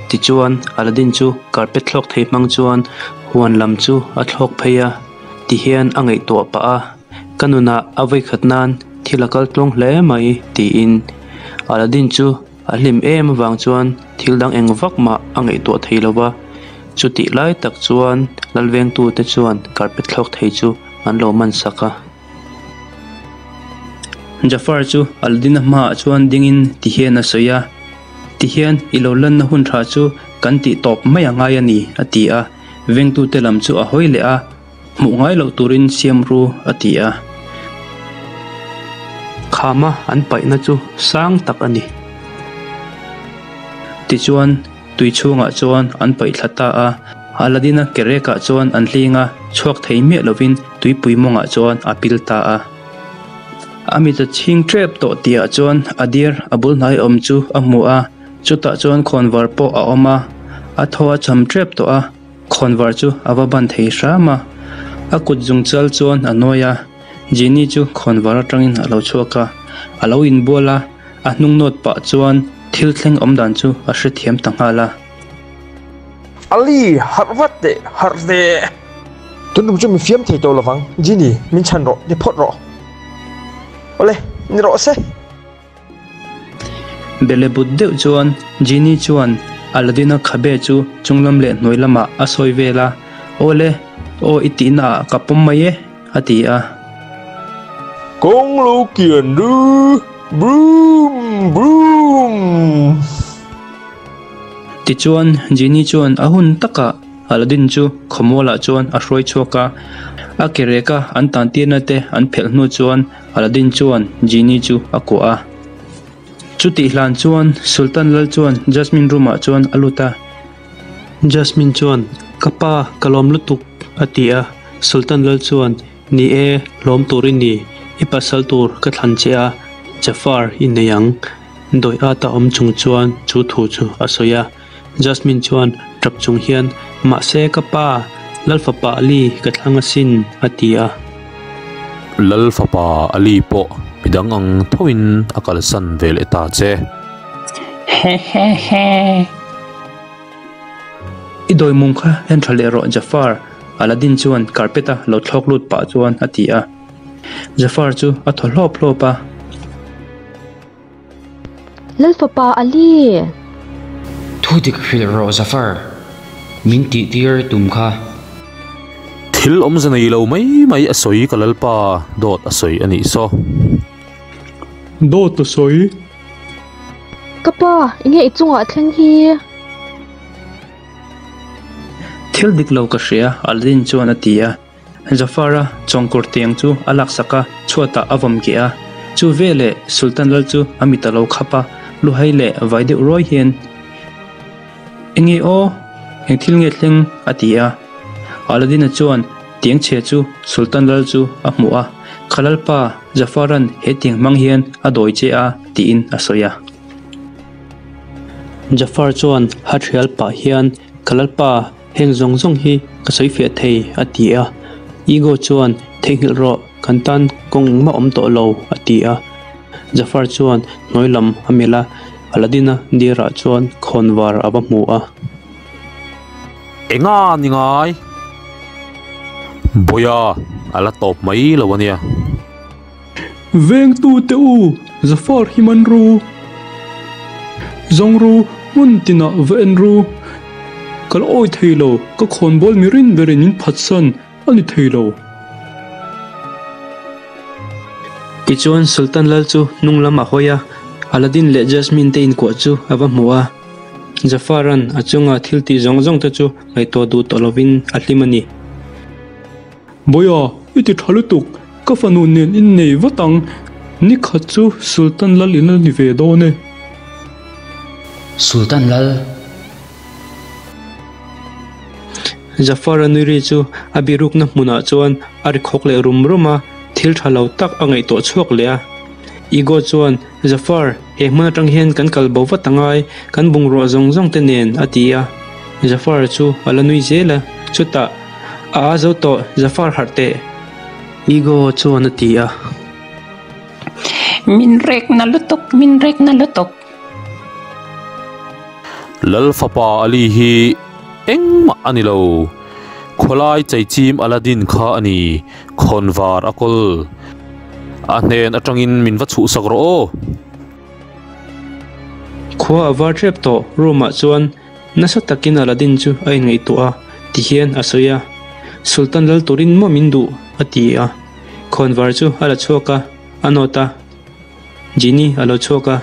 tichuan Aladdin chu carpet thlawk thei hmang chuan huan lam chu a thlawk phei a, tihian a ngaihtuah pah a, Ka nunah a vawikhat nan thil a kal tluang hle mai, tiin Aladdin chu A hlim em avang chuan thil dang eng vak mah a ngaihtuah thei lo va, chutih lai tak chuan lalvengtute chuan carpet thlawk thei chu an lo man sak a. Jafar chu Aladdin-a hmaah chuan dingin ti hian a sawi a, Ti hian i lo lanna hun tha chu kan tih tawp mai a ngai a ni, a ti a. Vengtute lam chu a hawi leh a, Hmuh ngai loh turin siam ru, a ti a. Khama an paihna chu sang tak a ni. Tichuan, tui chhungah chuan an paih thla ta a. Aladdin-a kerekah chuan an hling a, chhuak thei miah lovin tuipui mawngah chuan a pil ta a. A mit a chhing tep tawh tihah chuan a deer a bul hnai awm chu a hmu a, chutah chuan khawnvar pawh a awm a, a thaw a cham tep tawh a. Khawnvar chu a va ban thei hram a, a kut zung chal chuan a nawi a, Genie chu khawnvar atangin a lo chhuak a, a lo inbual a, a hnung nawt pah chuan thil thleng awm dan chu a hrethiam ta nghal a. Ali, harh vat teh, harh teh! Tuntum chu min fiam thei tawh lovang, Genie, min chhan rawh, ni phawt rawh. Awle, ni rawh se. Bele but deuh chuan Genie chuan Aladdin-a khabe chu chunglam leh hnuai lamah a sawi vel a, Awle, aw i tihna ah ka pawm mai e, a ti a. Kawng lo kian ru, broom, broom! Tichuan Genie chuan a hun takah Aladdin chu khawmualah chuan a hruai chhuak a, a ke reka an tantirna te an phelh hnu chuan Aladdin chuan Genie chu a kuah a. Chutih hlan chuan Sultan lal chuan Jasmine room ah chuan a lut a. Jasmine chuan, Ka pa, ka lawm lutuk, a ti a. Sultan lal chuan, Ni e, lawm tur i ni. I pasal tur ka thlan che a, Jafar i nei ang. Dawih ata awm chung chuan chu thu chu a sawi a. Jasmine chuan tap chung hian, Mahse ka pa, Lal fapa Ali ka thlang asin, a ti a. Lal fapa Ali pawh midang ang thoin a kalsan ve leh ta che. Hehehe. I dawi mum kha en tha leh rawh Jafar, Aladdin chuan carpet-a lo thlawk lut pah chuan a ti a. Jafar chu a thaw hlawp hlawp a. Lal fapa Ali! Thu dik hrilh rawh Zafar, min tih tir tum kha. Thil awmze nei lo mai mai a sawi ka Lalpa, dawt a sawi a nih saw. Dawt a sawi? Ka pa, enge i chungah thleng hi? Thil dik lo ka hria, Aladdin chuan a ti a. Zafara chawngkawr tiang chu a laksak a, chhuatah a vawm keh a. Chu veleh Sultan lal chu a mit a lo khap a, luhai leh vai deuh ruai hian, Enge aw? Eng thil nge thleng? a ti a. Aladdin-a chuan tiang chhia chu Sultan lal chu a hmuh a, Kha lalpa, Jafar-a'n he tiang hmang hian a dawi che a, tiin a sawi a. Jafar chuan hathial pah hian, Ka lalpa, heng zawng zawng hi ka sawi fiah thei, a ti a. Igo chuan, Theihnghilh rawh, kan tan kawng engmah awm tawh lo, a ti a. Jafar chuan hnuai lam a melh a, Aladdin-a dirah chuan khawnvar a va hmu a. Enga ni ngai? Bawia a la tawp mai lo a nia. Vengtute u, Zafar hi man ru. Zawng ru, hmun tinah va en ru. Ka la awi thei lo, ka khawnbawl mi rin berin min phatsan a ni thei lo. Tichuan Sultan Lal chu hnung lam a hawi a, Aladdin leh Jasmine te inkuah chu a va hmu a. Jafar-a'n a chunga thil tih zawng zawng te chu ngaihtuah duh tawh lovin a hlim a ni. Bawia, i ti tha lutuk, ka fanu nen in nei vat ang, nikhat chu Sultan Lal in a ni ve dawn e. Sultan Lal. Zafar-a nui ri chu a birukna hmunah chuan a ri khawk leh rum rum a, thil tha lo tak a ngaihtuah chhuak leh a. Igo chuan, Zafar, he hmun atang hian kan kal bo vat angai, kan bungrua zawng zawng te nen, a ti a. Zafar chu a la nui zel a, chutah, A a zo tawh, Zafar harh teh! Igo chuan a ti a. Min rek na lutuk, min rek na lutuk. Lal fapa Ali hi engmah a ni lo. Khawlai cheichim Aladdin kha a ni, khawnvar a kawl. A hnen atangin min va chhuhsak rawh aw. Khua a var tep tawh, room ah chuan Nasa takin Aladdin chu a inngaihtuah a, tihian a sawi a, Sultan lal turin maw min duh? a ti a. Khawnvar chu a la chhuak a, a nawt a. Genie a lo chhuak a.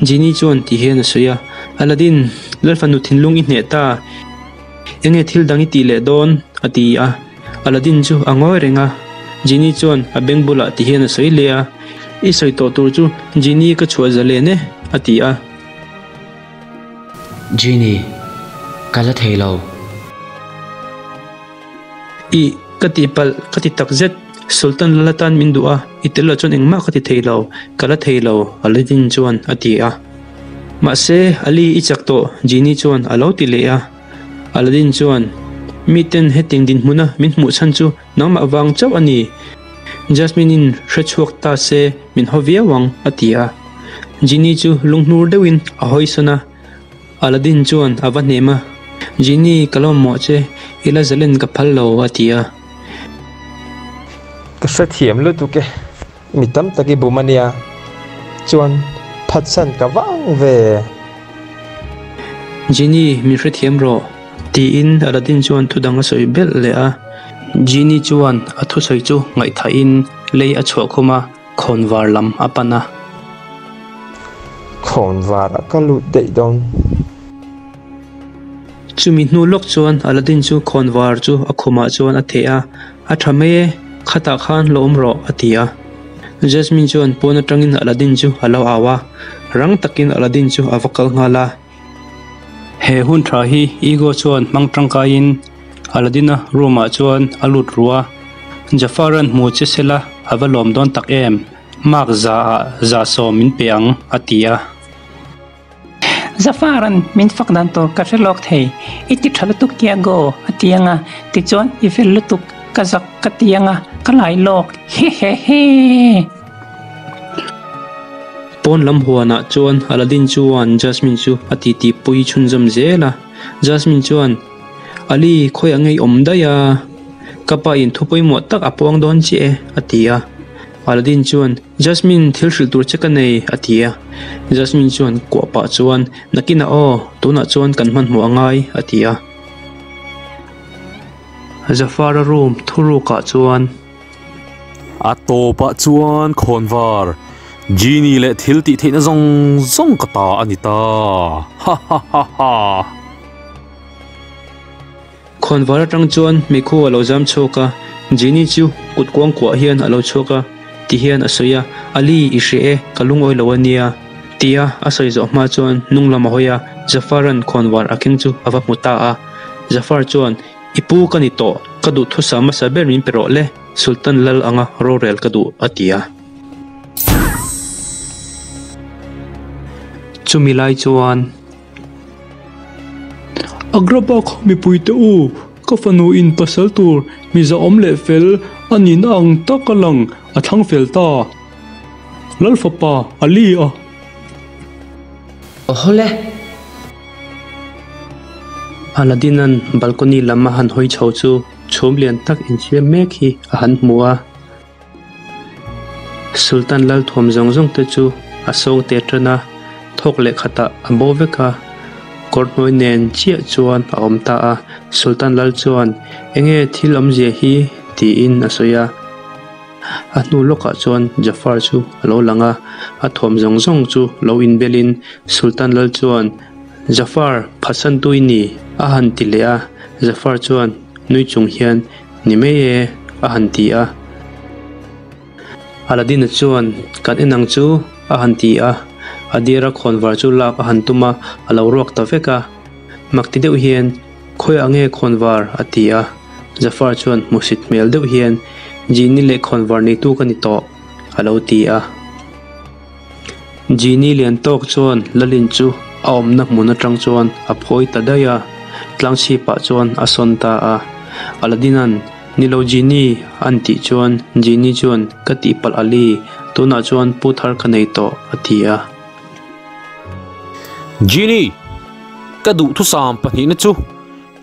Genie chuan tihian a sawi a, Aladdin, lal fanu thinlung i hneh ta. Enge thil dang i tih leh dawn? a ti a. Aladdin chu a ngawi reng a. Genie chuan a beng bulah tihian a sawi leh a, I sawi tawh tur chu Genie ka chhuah zalen e, a ti a. Genie, ka la thei lo. Ih, ka tihpalh, ka ti tak zet. Sultan lal atan min duh a, i tel lo chuan engmah ka ti thei lo, ka la thei lo, Aladdin chuan a ti a. Mahse, Ali i chak tawh, Genie chuan a lo ti leh a. Aladdin chuan, Miten hetiang dinhmuna min hmuh chhan chu nangmah vang chauh a ni. Jasmine-in hre chhuak ta se min haw viau ang, a ti a. Genie chu lunghnur deuhin a hawi sawn a, Aladdin chuan a va hnem a, Genie, ka lawm mawh che, i la zalen ka phal lo, a ti a. Ka hrethiam lutuk e, mi tam tak i bum a nia, chuan phatsan ka vang ve. Genie, min hrethiam rawh, tiin Aladdin chuan thudang a sawi belh leh a. Genie chuan a thusawi chu ngaihthahin lei a chhuah khum a. Khawnvar lam a pan a. Khawnvar a ka lut daih dawn. Chumi hnu lawk chuan Aladdin chu khawnvar chu a khumah chuan a theh a, A tha mai e, khatah khan lo awm rawh, a ti a. Jasmine chuan pawn atangin Aladdin chu a lo au a, rang takin Aladdin chu a va kal nghal a. He hun tha hi Igo chuan hmang tangkaiin Aladdin-a room-ah chuan a lut ru a, Jafar-a'n hmu che sela a va lawm dawn tak em? Mark zaah 110 min pe ang, a ti a. Jafar-a'n min fak dan tur ka hre lawk thei, i ti tha lutuk Tiago, a ti ang a, tichuan i fel lutuk, ka zak ka ti ang a, ka lai lawk, hehehe. Pawn lam huanah chuan Aladdin chuan Jasmine chu a titi pui chhunzawm zel a, Jasmine chuan, Ali, khawiah ngei awm daih a, ka pa in thu pawimawh tak a puang dawn chiah e, a ti a. Aladdin chuan, Jasmine, thil hrilh tur che ka nei, a ti a. Jasmine chuan kuah pah chuan, Nakinah aw, tunah chuan kan hmanhmawh a ngai, a ti a. Zafara room thurukah chuan. A tawpah chuan khawnvar, Genie leh thil tih theihna zawng zawng ka ta a ni ta. Ha ha ha ha. Khawnvar atang chuan meikhu a lo zam chhuak a, Genie chu kut kuang kuah hian a lo chhuak a, ti hian a sawi a, Ali, i hria e, ka lungawi lo a nia, tia a sawi zawh hma chuan hnung lam a hawi a, Zafar-a'n khawnvar a keng chu a va hmu ta a. Zafar chuan, I pu ka ni tawh, ka duhthusam hmasa ber min pe rawh le, Sultan lal anga rorel ka duh, a ti a. Chumi lai chuan. Agrabah khaw mipuite u, ka fanu in pasal tur mi zahawm leh fel a nihna ang tak a lang a thlang fel ta. Lal fapa Ali a. Awhawle! Aladdin-a'n balcony lam a han hawi chho chu chhum lian tak insiam mek hi a han hmu a. Sultan lal thuam zawng zawng te chu a sawng te tan a, thawk leh khatah a bo vek a, kawr hnuai nen chiah chuan a awm ta a. Sultan lal chuan, Enge thil awmzia hi? tiin a sawi a. A hnu lawkah chuan Jafar chu a lo lang a, a thuam zawng zawng chu lo inbelin Sultan lal chuan, Jafar, phatsantu i ni? a han ti leh a. Jafar chuan nui chung hian, Ni mai e, a han ti a. Aladdin-a chuan, Kan en ang chu, a han ti a. A dira khawnvar chu lak a han tum a, a lo ruak ta vek a. Mak ti deuh hian, Khawiah nge khawnvar? a ti a. Jafar chuan hmusit hmel deuh hian, Genie leh khawnvar neitu ka ni tawh, a lo ti a. Genie lian tawk chuan Lalin chu a awmna hmun atang chuan a phawi ta daih a, tlangchhipah chuan a sawn ta a. Aladdin-a'n, Ni lo Genie, a'n tih chuan Genie chuan, Ka tihpalh Ali, tunah chuan pu thar ka nei tawh, a ti a. Genie, ka duhthusam pahnihna chu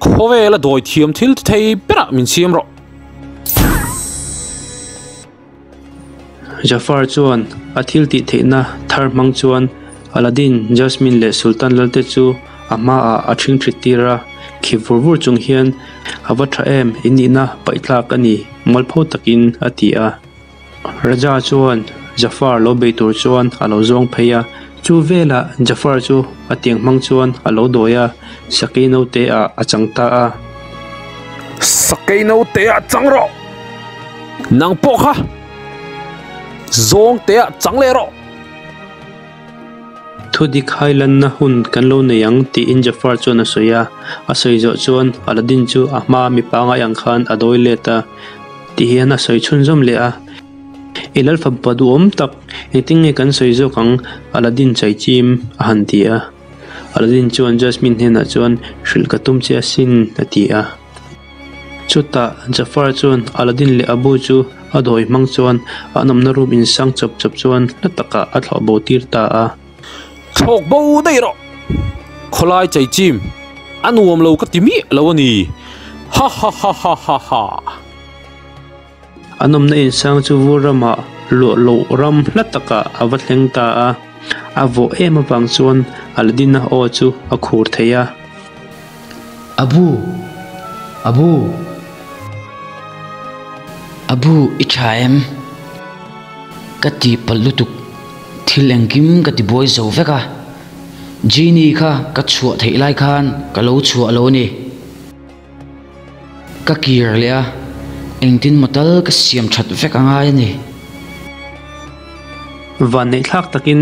khawvela dawithiam thil ti thei berah min siam rawh. Jafar chuan a thil tih theihna thar hmang chuan Aladdin, Jasmine leh Sultan Lalte chu a hmaah a ṭhingṭhit tir a, khi vur vur chung hian, A va ṭha em, i nihna paih tlak a ni, mualpho takin a ti a. Raja chuan Jafar lo bei tur chuan a lo zawng phei a, chu velah Jafar chu a tiang hmang chuan a lo dawi a, sakei naute ah a chang ta a. Sakei naute ah chang rawh! Nang pawh kha zawng te ah chang leh rawh. Thu dik hai lanna hun kan lo nei ang tiin Jafar chuan a sawi a. A sawi zawh chuan Aladdin chu a hma mi pangai ang khan a dawi let a ti hian a sawi chhunzawm leh a. I lal fapa duhawm tak engtin nge kan sawi zawk ang Aladdin chaichim a han ti a. Aladdin chuan Jasmine hnenah chuan hrilh ka tum che asin a ti a. Chutah Jafar chuan Aladdin leh Abu chu a dawi hmang chuan an awmna room insang chawp chawp chuan hla takah a thlawh bo tir ta a. Thlawk bo daih rawh! Khawlai chaichim a nuam lo ka ti miah lo a ni. Ha ha ha ha ha ha. An awmna insang chu vur ramah luah loh ram hla takah a va thleng ta a. A vawh em avang chuan Aladdin-a aw chu a khur thei a. Abu! Abu! Abu, i tha em? Ka ti palh lutuk, thil engkim ka ti buai zo vek a. Genie kha ka chhuah theih lai khan ka lo chhuah lo a ni. Ka kir leh a, engtin maw tal ka siam that vek a ngai a ni. Vanneih thlak takin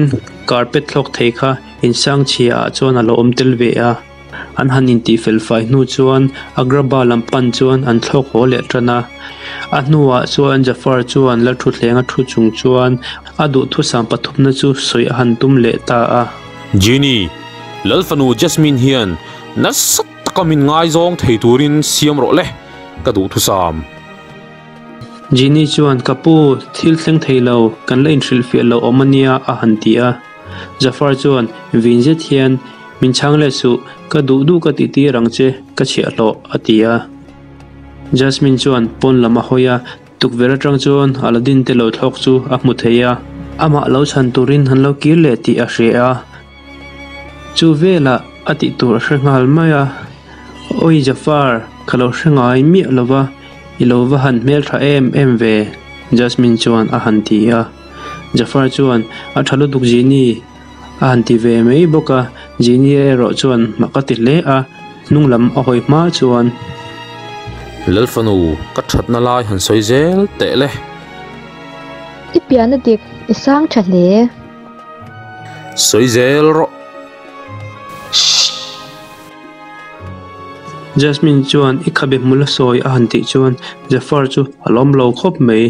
carpet thlawk thei kha insang chhia ah chuan a lo awm tel ve a. An han intih fel fai hnu chuan Agrabah lam pan chuan an thlawk haw leh tan a. A hnuah chuan Jafar chuan Lalthuthleng a thu chung chuan a duhthusam pathumna chu sawi a han tum leh ta a. Genie, Lalfanu Jasmine hian nasa taka min ngaizawng thei turin siam rawh le, ka duhthusam. Genie chuan, Ka pu, thil thleng thei lo, kan la inhrilhfiah lo awm a nia, a han ti a. Jafar chuan, Vin zet hian, Min chhang leh suh, ka duh duh ka tih tir ang che, ka chhiahhlawh, a ti a. Jasmine chuan pawn lam a hawi a, tukverh atang chuan Aladdin te lo thlawk chu a hmu thei a. Amah lo chhan turin an lo kir leh tih a hria a. Chu velah a tih tur a hre nghal mai a, Awi Jafar, ka lo hre ngai miah lo va, i lo va han hmel tha em em ve, Jasmine chuan a han ti a. Jafar chuan, A tha lutuk Genie, A han ti ve mai bawk a, Genie erawh chuan mak a ti hle a, hnung lam a hawi hma chuan. Lalfanu, ka thatna lai han sawi zel teh le. I pian a dik, I sang tha hle. Sawi zel rawh. Shh. Jasmine chuan i khabe hmul a sawi a han tih chuan Zafar chu a lawm lo khawp mai.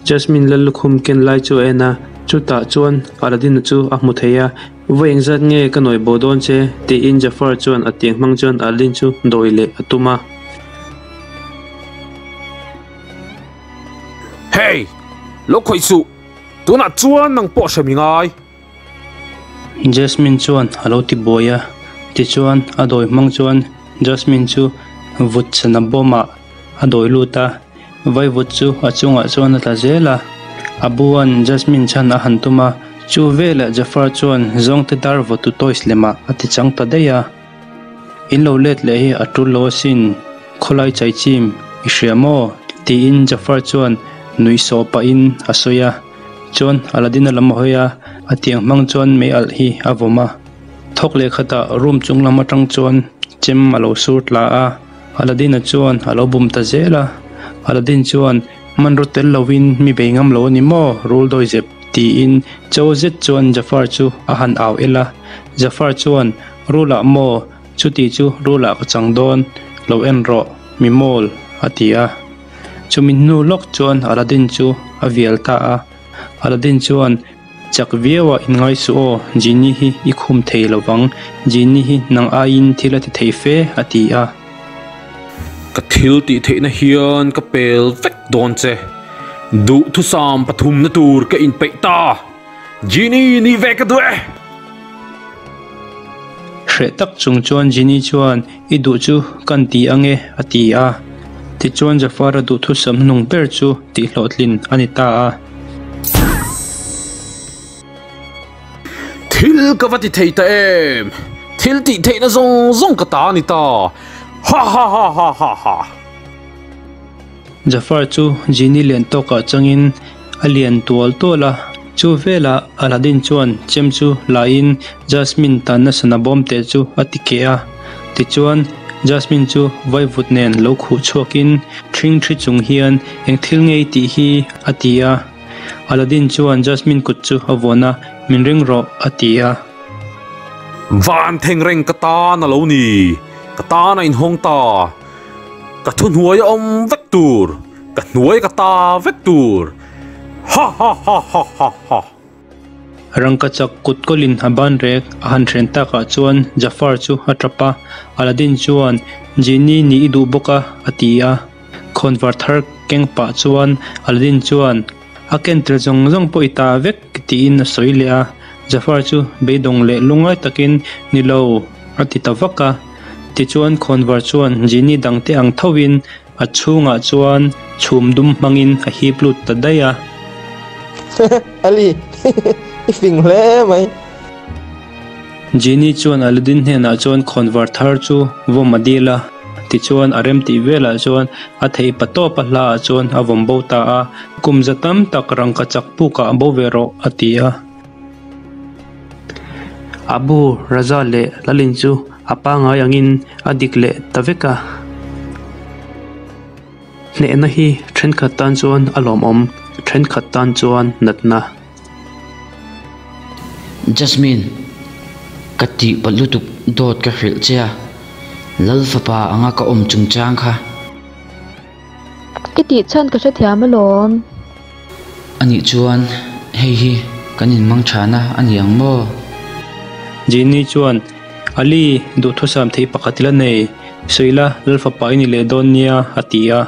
Jasmine lal lukhum ken lai chu a en a, chutah chuan Aladdin-a chu a hmu thei a, Vawi engzat nge ka nawi bo dawn che? tiin Jafar chuan a tiang hmang chuan Aladdin chu dawi leh a tum a. Hey! Lo khawih suh! Tunah chuan nang pawh hre mi ngai. Jasmine chuan a lo ti buai a, tichuan a dawi hmang chuan Jasmine chu vut chhana bawmah a dawi lut a, vaivut chu a chungah chuan a tla zel a. Abu-a'n Jasmine chhan a han tum a, chu velah Jafar chuan zawngte dar vawtu toys lemah a ti chang ta daih a. In lo let leh hi a tul lo asin, khawlai chaichim i hria maw? tiin Jafar chuan nuih sawh pahin a sawi a. Chuan Aladdin-a lam a hawi a, a tiang hmang chuan mei alh hi a vawm a. Thawk leh khatah room chung lam atang chuan chem a lo sur tla a, Aladdin-a chuan a lo bum ta zel a. Aladdin chuan, Hmanraw tel lovin mi bei ngam lo a ni maw? Rul dawi zep, tiin cho zet chuan Jafar chu a han au el a. Jafar chuan, Rul-ah maw? Chuti chu rul-ah ka chang dawn, lo en rawh, mi mawl, a ti a. Chumi hnu lawk chuan Aladdin chu a vial ta a, Aladdin chuan, Chak viau a inngai suh aw, Genie hi i khum thei lo vang, Genie hi nang aiin thil a ti thei fe, a ti a. Ka thil tih theihna hian ka pel vek dawn che, duhthusam pathumna tur ka inpeih ta, Genie nih ve ka duh e! Hreh tak chung chuan Genie chuan, I duh chu kan ti ang e, a ti a. Tichuan Jafar-a duhthusam hnung ber chu tihhlawhtlin a ni ta a. Thil ka va ti thei ta em? Thil tih theihna zawng zawng ka ta a ni ta. Ha ha ha ha ha ha. Jafar chu Genie lian tawkah changin a lian tual tual a. Chu velah Aladdin chuan chem chu laiin Jasmine tanna sana bawm teh chu a ti keh a. Tichuan, Jasmine chu vaivut nen lo khuh chhuakin ṭhing ṭhi chung hian eng thil ngei tih hi a ti a. Aladdin chuan Jasmine kut chu a vawn a, Min ring rawh, a ti a. Van thengreng ka tan a lo ni, ka tan a inhawng ta. Ka thuhnuai a awm vek tur, ka hnuai ka ta vek tur. Ha ha ha ha ha ha. Rangkachak kut kawlin a ban rek a han hren takah chuan Jafar chu a tap a, Aladdin chuan, Genie nih i duh bawk a, a ti a. Khawnvar thar keng pah chuan Aladdin chuan, A ken tel zawng zawng pawh i ta vek, tiin a sawi leh a. Jafar chu beidawng leh lungngai takin, Ni lo, a ti ta vak a. Tichuan khawnvar chuan Genie dangte ang thovin A chhungah chuan chhum dum hmangin a hip lut ta daih a. Ali, i fing hle mai. Genie chuan Aladdin hnenah chuan khawnvar thar chu vawm a dil a, tichuan a rem tih velah chuan a theih pa tawp a hla ah chuan a vawm bo ta a, Kum za tam tak rangkachak pukah bo ve rawh, a ti a. Abu Raza leh Lalin chu a pangai angin a dik leh ta vek a. Hnehna hi thenkhat tan chuan a lawmawm, thenkhat tan chuan natna. Jasmine, ka tih palh lutuk dawt ka hrilh che a, Lal fapa anga ka awm chungchang kha. I tih chhan ka hrethiam alawm. Anih chuan hei hi kan inmang thana a ni ang maw? Genie chuan, Ali, duhthusam thei pakhat ila nei, Suila Lalfapa i ni leh dawn nia, a ti a.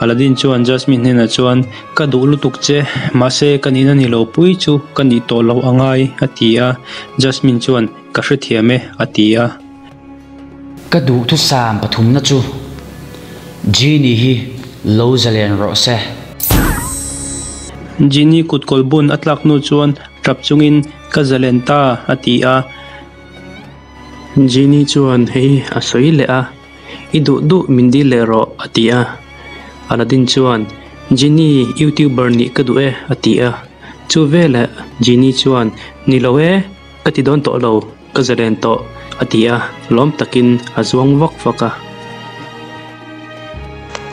Aladdin chuan Jasmine hnenah chuan, Ka duh lutuk che, mahse ka nihna ni lo pui chu ka nih tawh loh a ngai, a ti a. Jasmine chuan, Ka hrethiam e, a ti a. Ka duhthusam pathumna chu Genie hi lo zalen rawh se. Genie kut kawl bun a tlak hnu chuan tap chungin ka zalen ta a ti a. Genie chuan hei a sawi leh a, I duh duh min dil leh rawh a ti a. Aladdin chuan Genie YouTuber nih ka duh e a ti a. Chu veleh Genie chuan Ni lo e, ka ti dawn tawh lo. Ka zalen tawh, a ti a, lawm takin a zuang vak vak a.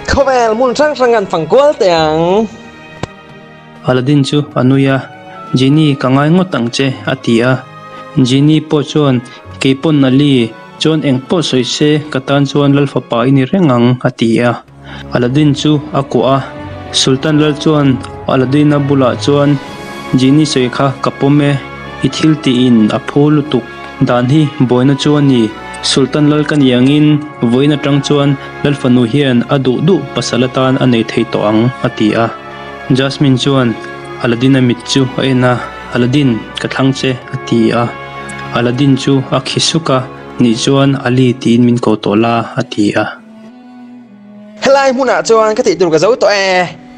Khawvel hmun hrang hrang an fang kual teh ang. Aladdin chu a nui a, Genie ka ngai ngawt ang che a ti a. Genie pawh chuan kei pawn Ali chuan eng pawh sawi se ka tan chuan Lal fapa i ni reng ang a ti a. Aladdin chu a kuah a, Sultan Lal chuan Aladdin-a bulah chuan Genie sawi kha ka pawm e, i thil tiin a phu lutuk dan hi buaina chu a ni. Sultan Lal ka ni angin vawiin atang chuan Lal fanu hian a duh duh pasal atan a nei thei tawh ang a ti a. Jasmine chuan Aladdin-a mit chu a en a, Aladdin, ka thlang che a ti a. Aladdin chu a khi suk a, Nih chuan Ali tiin min ko tawh la a ti a. Helai hmunah chuan ka tih tur ka zo tawh e.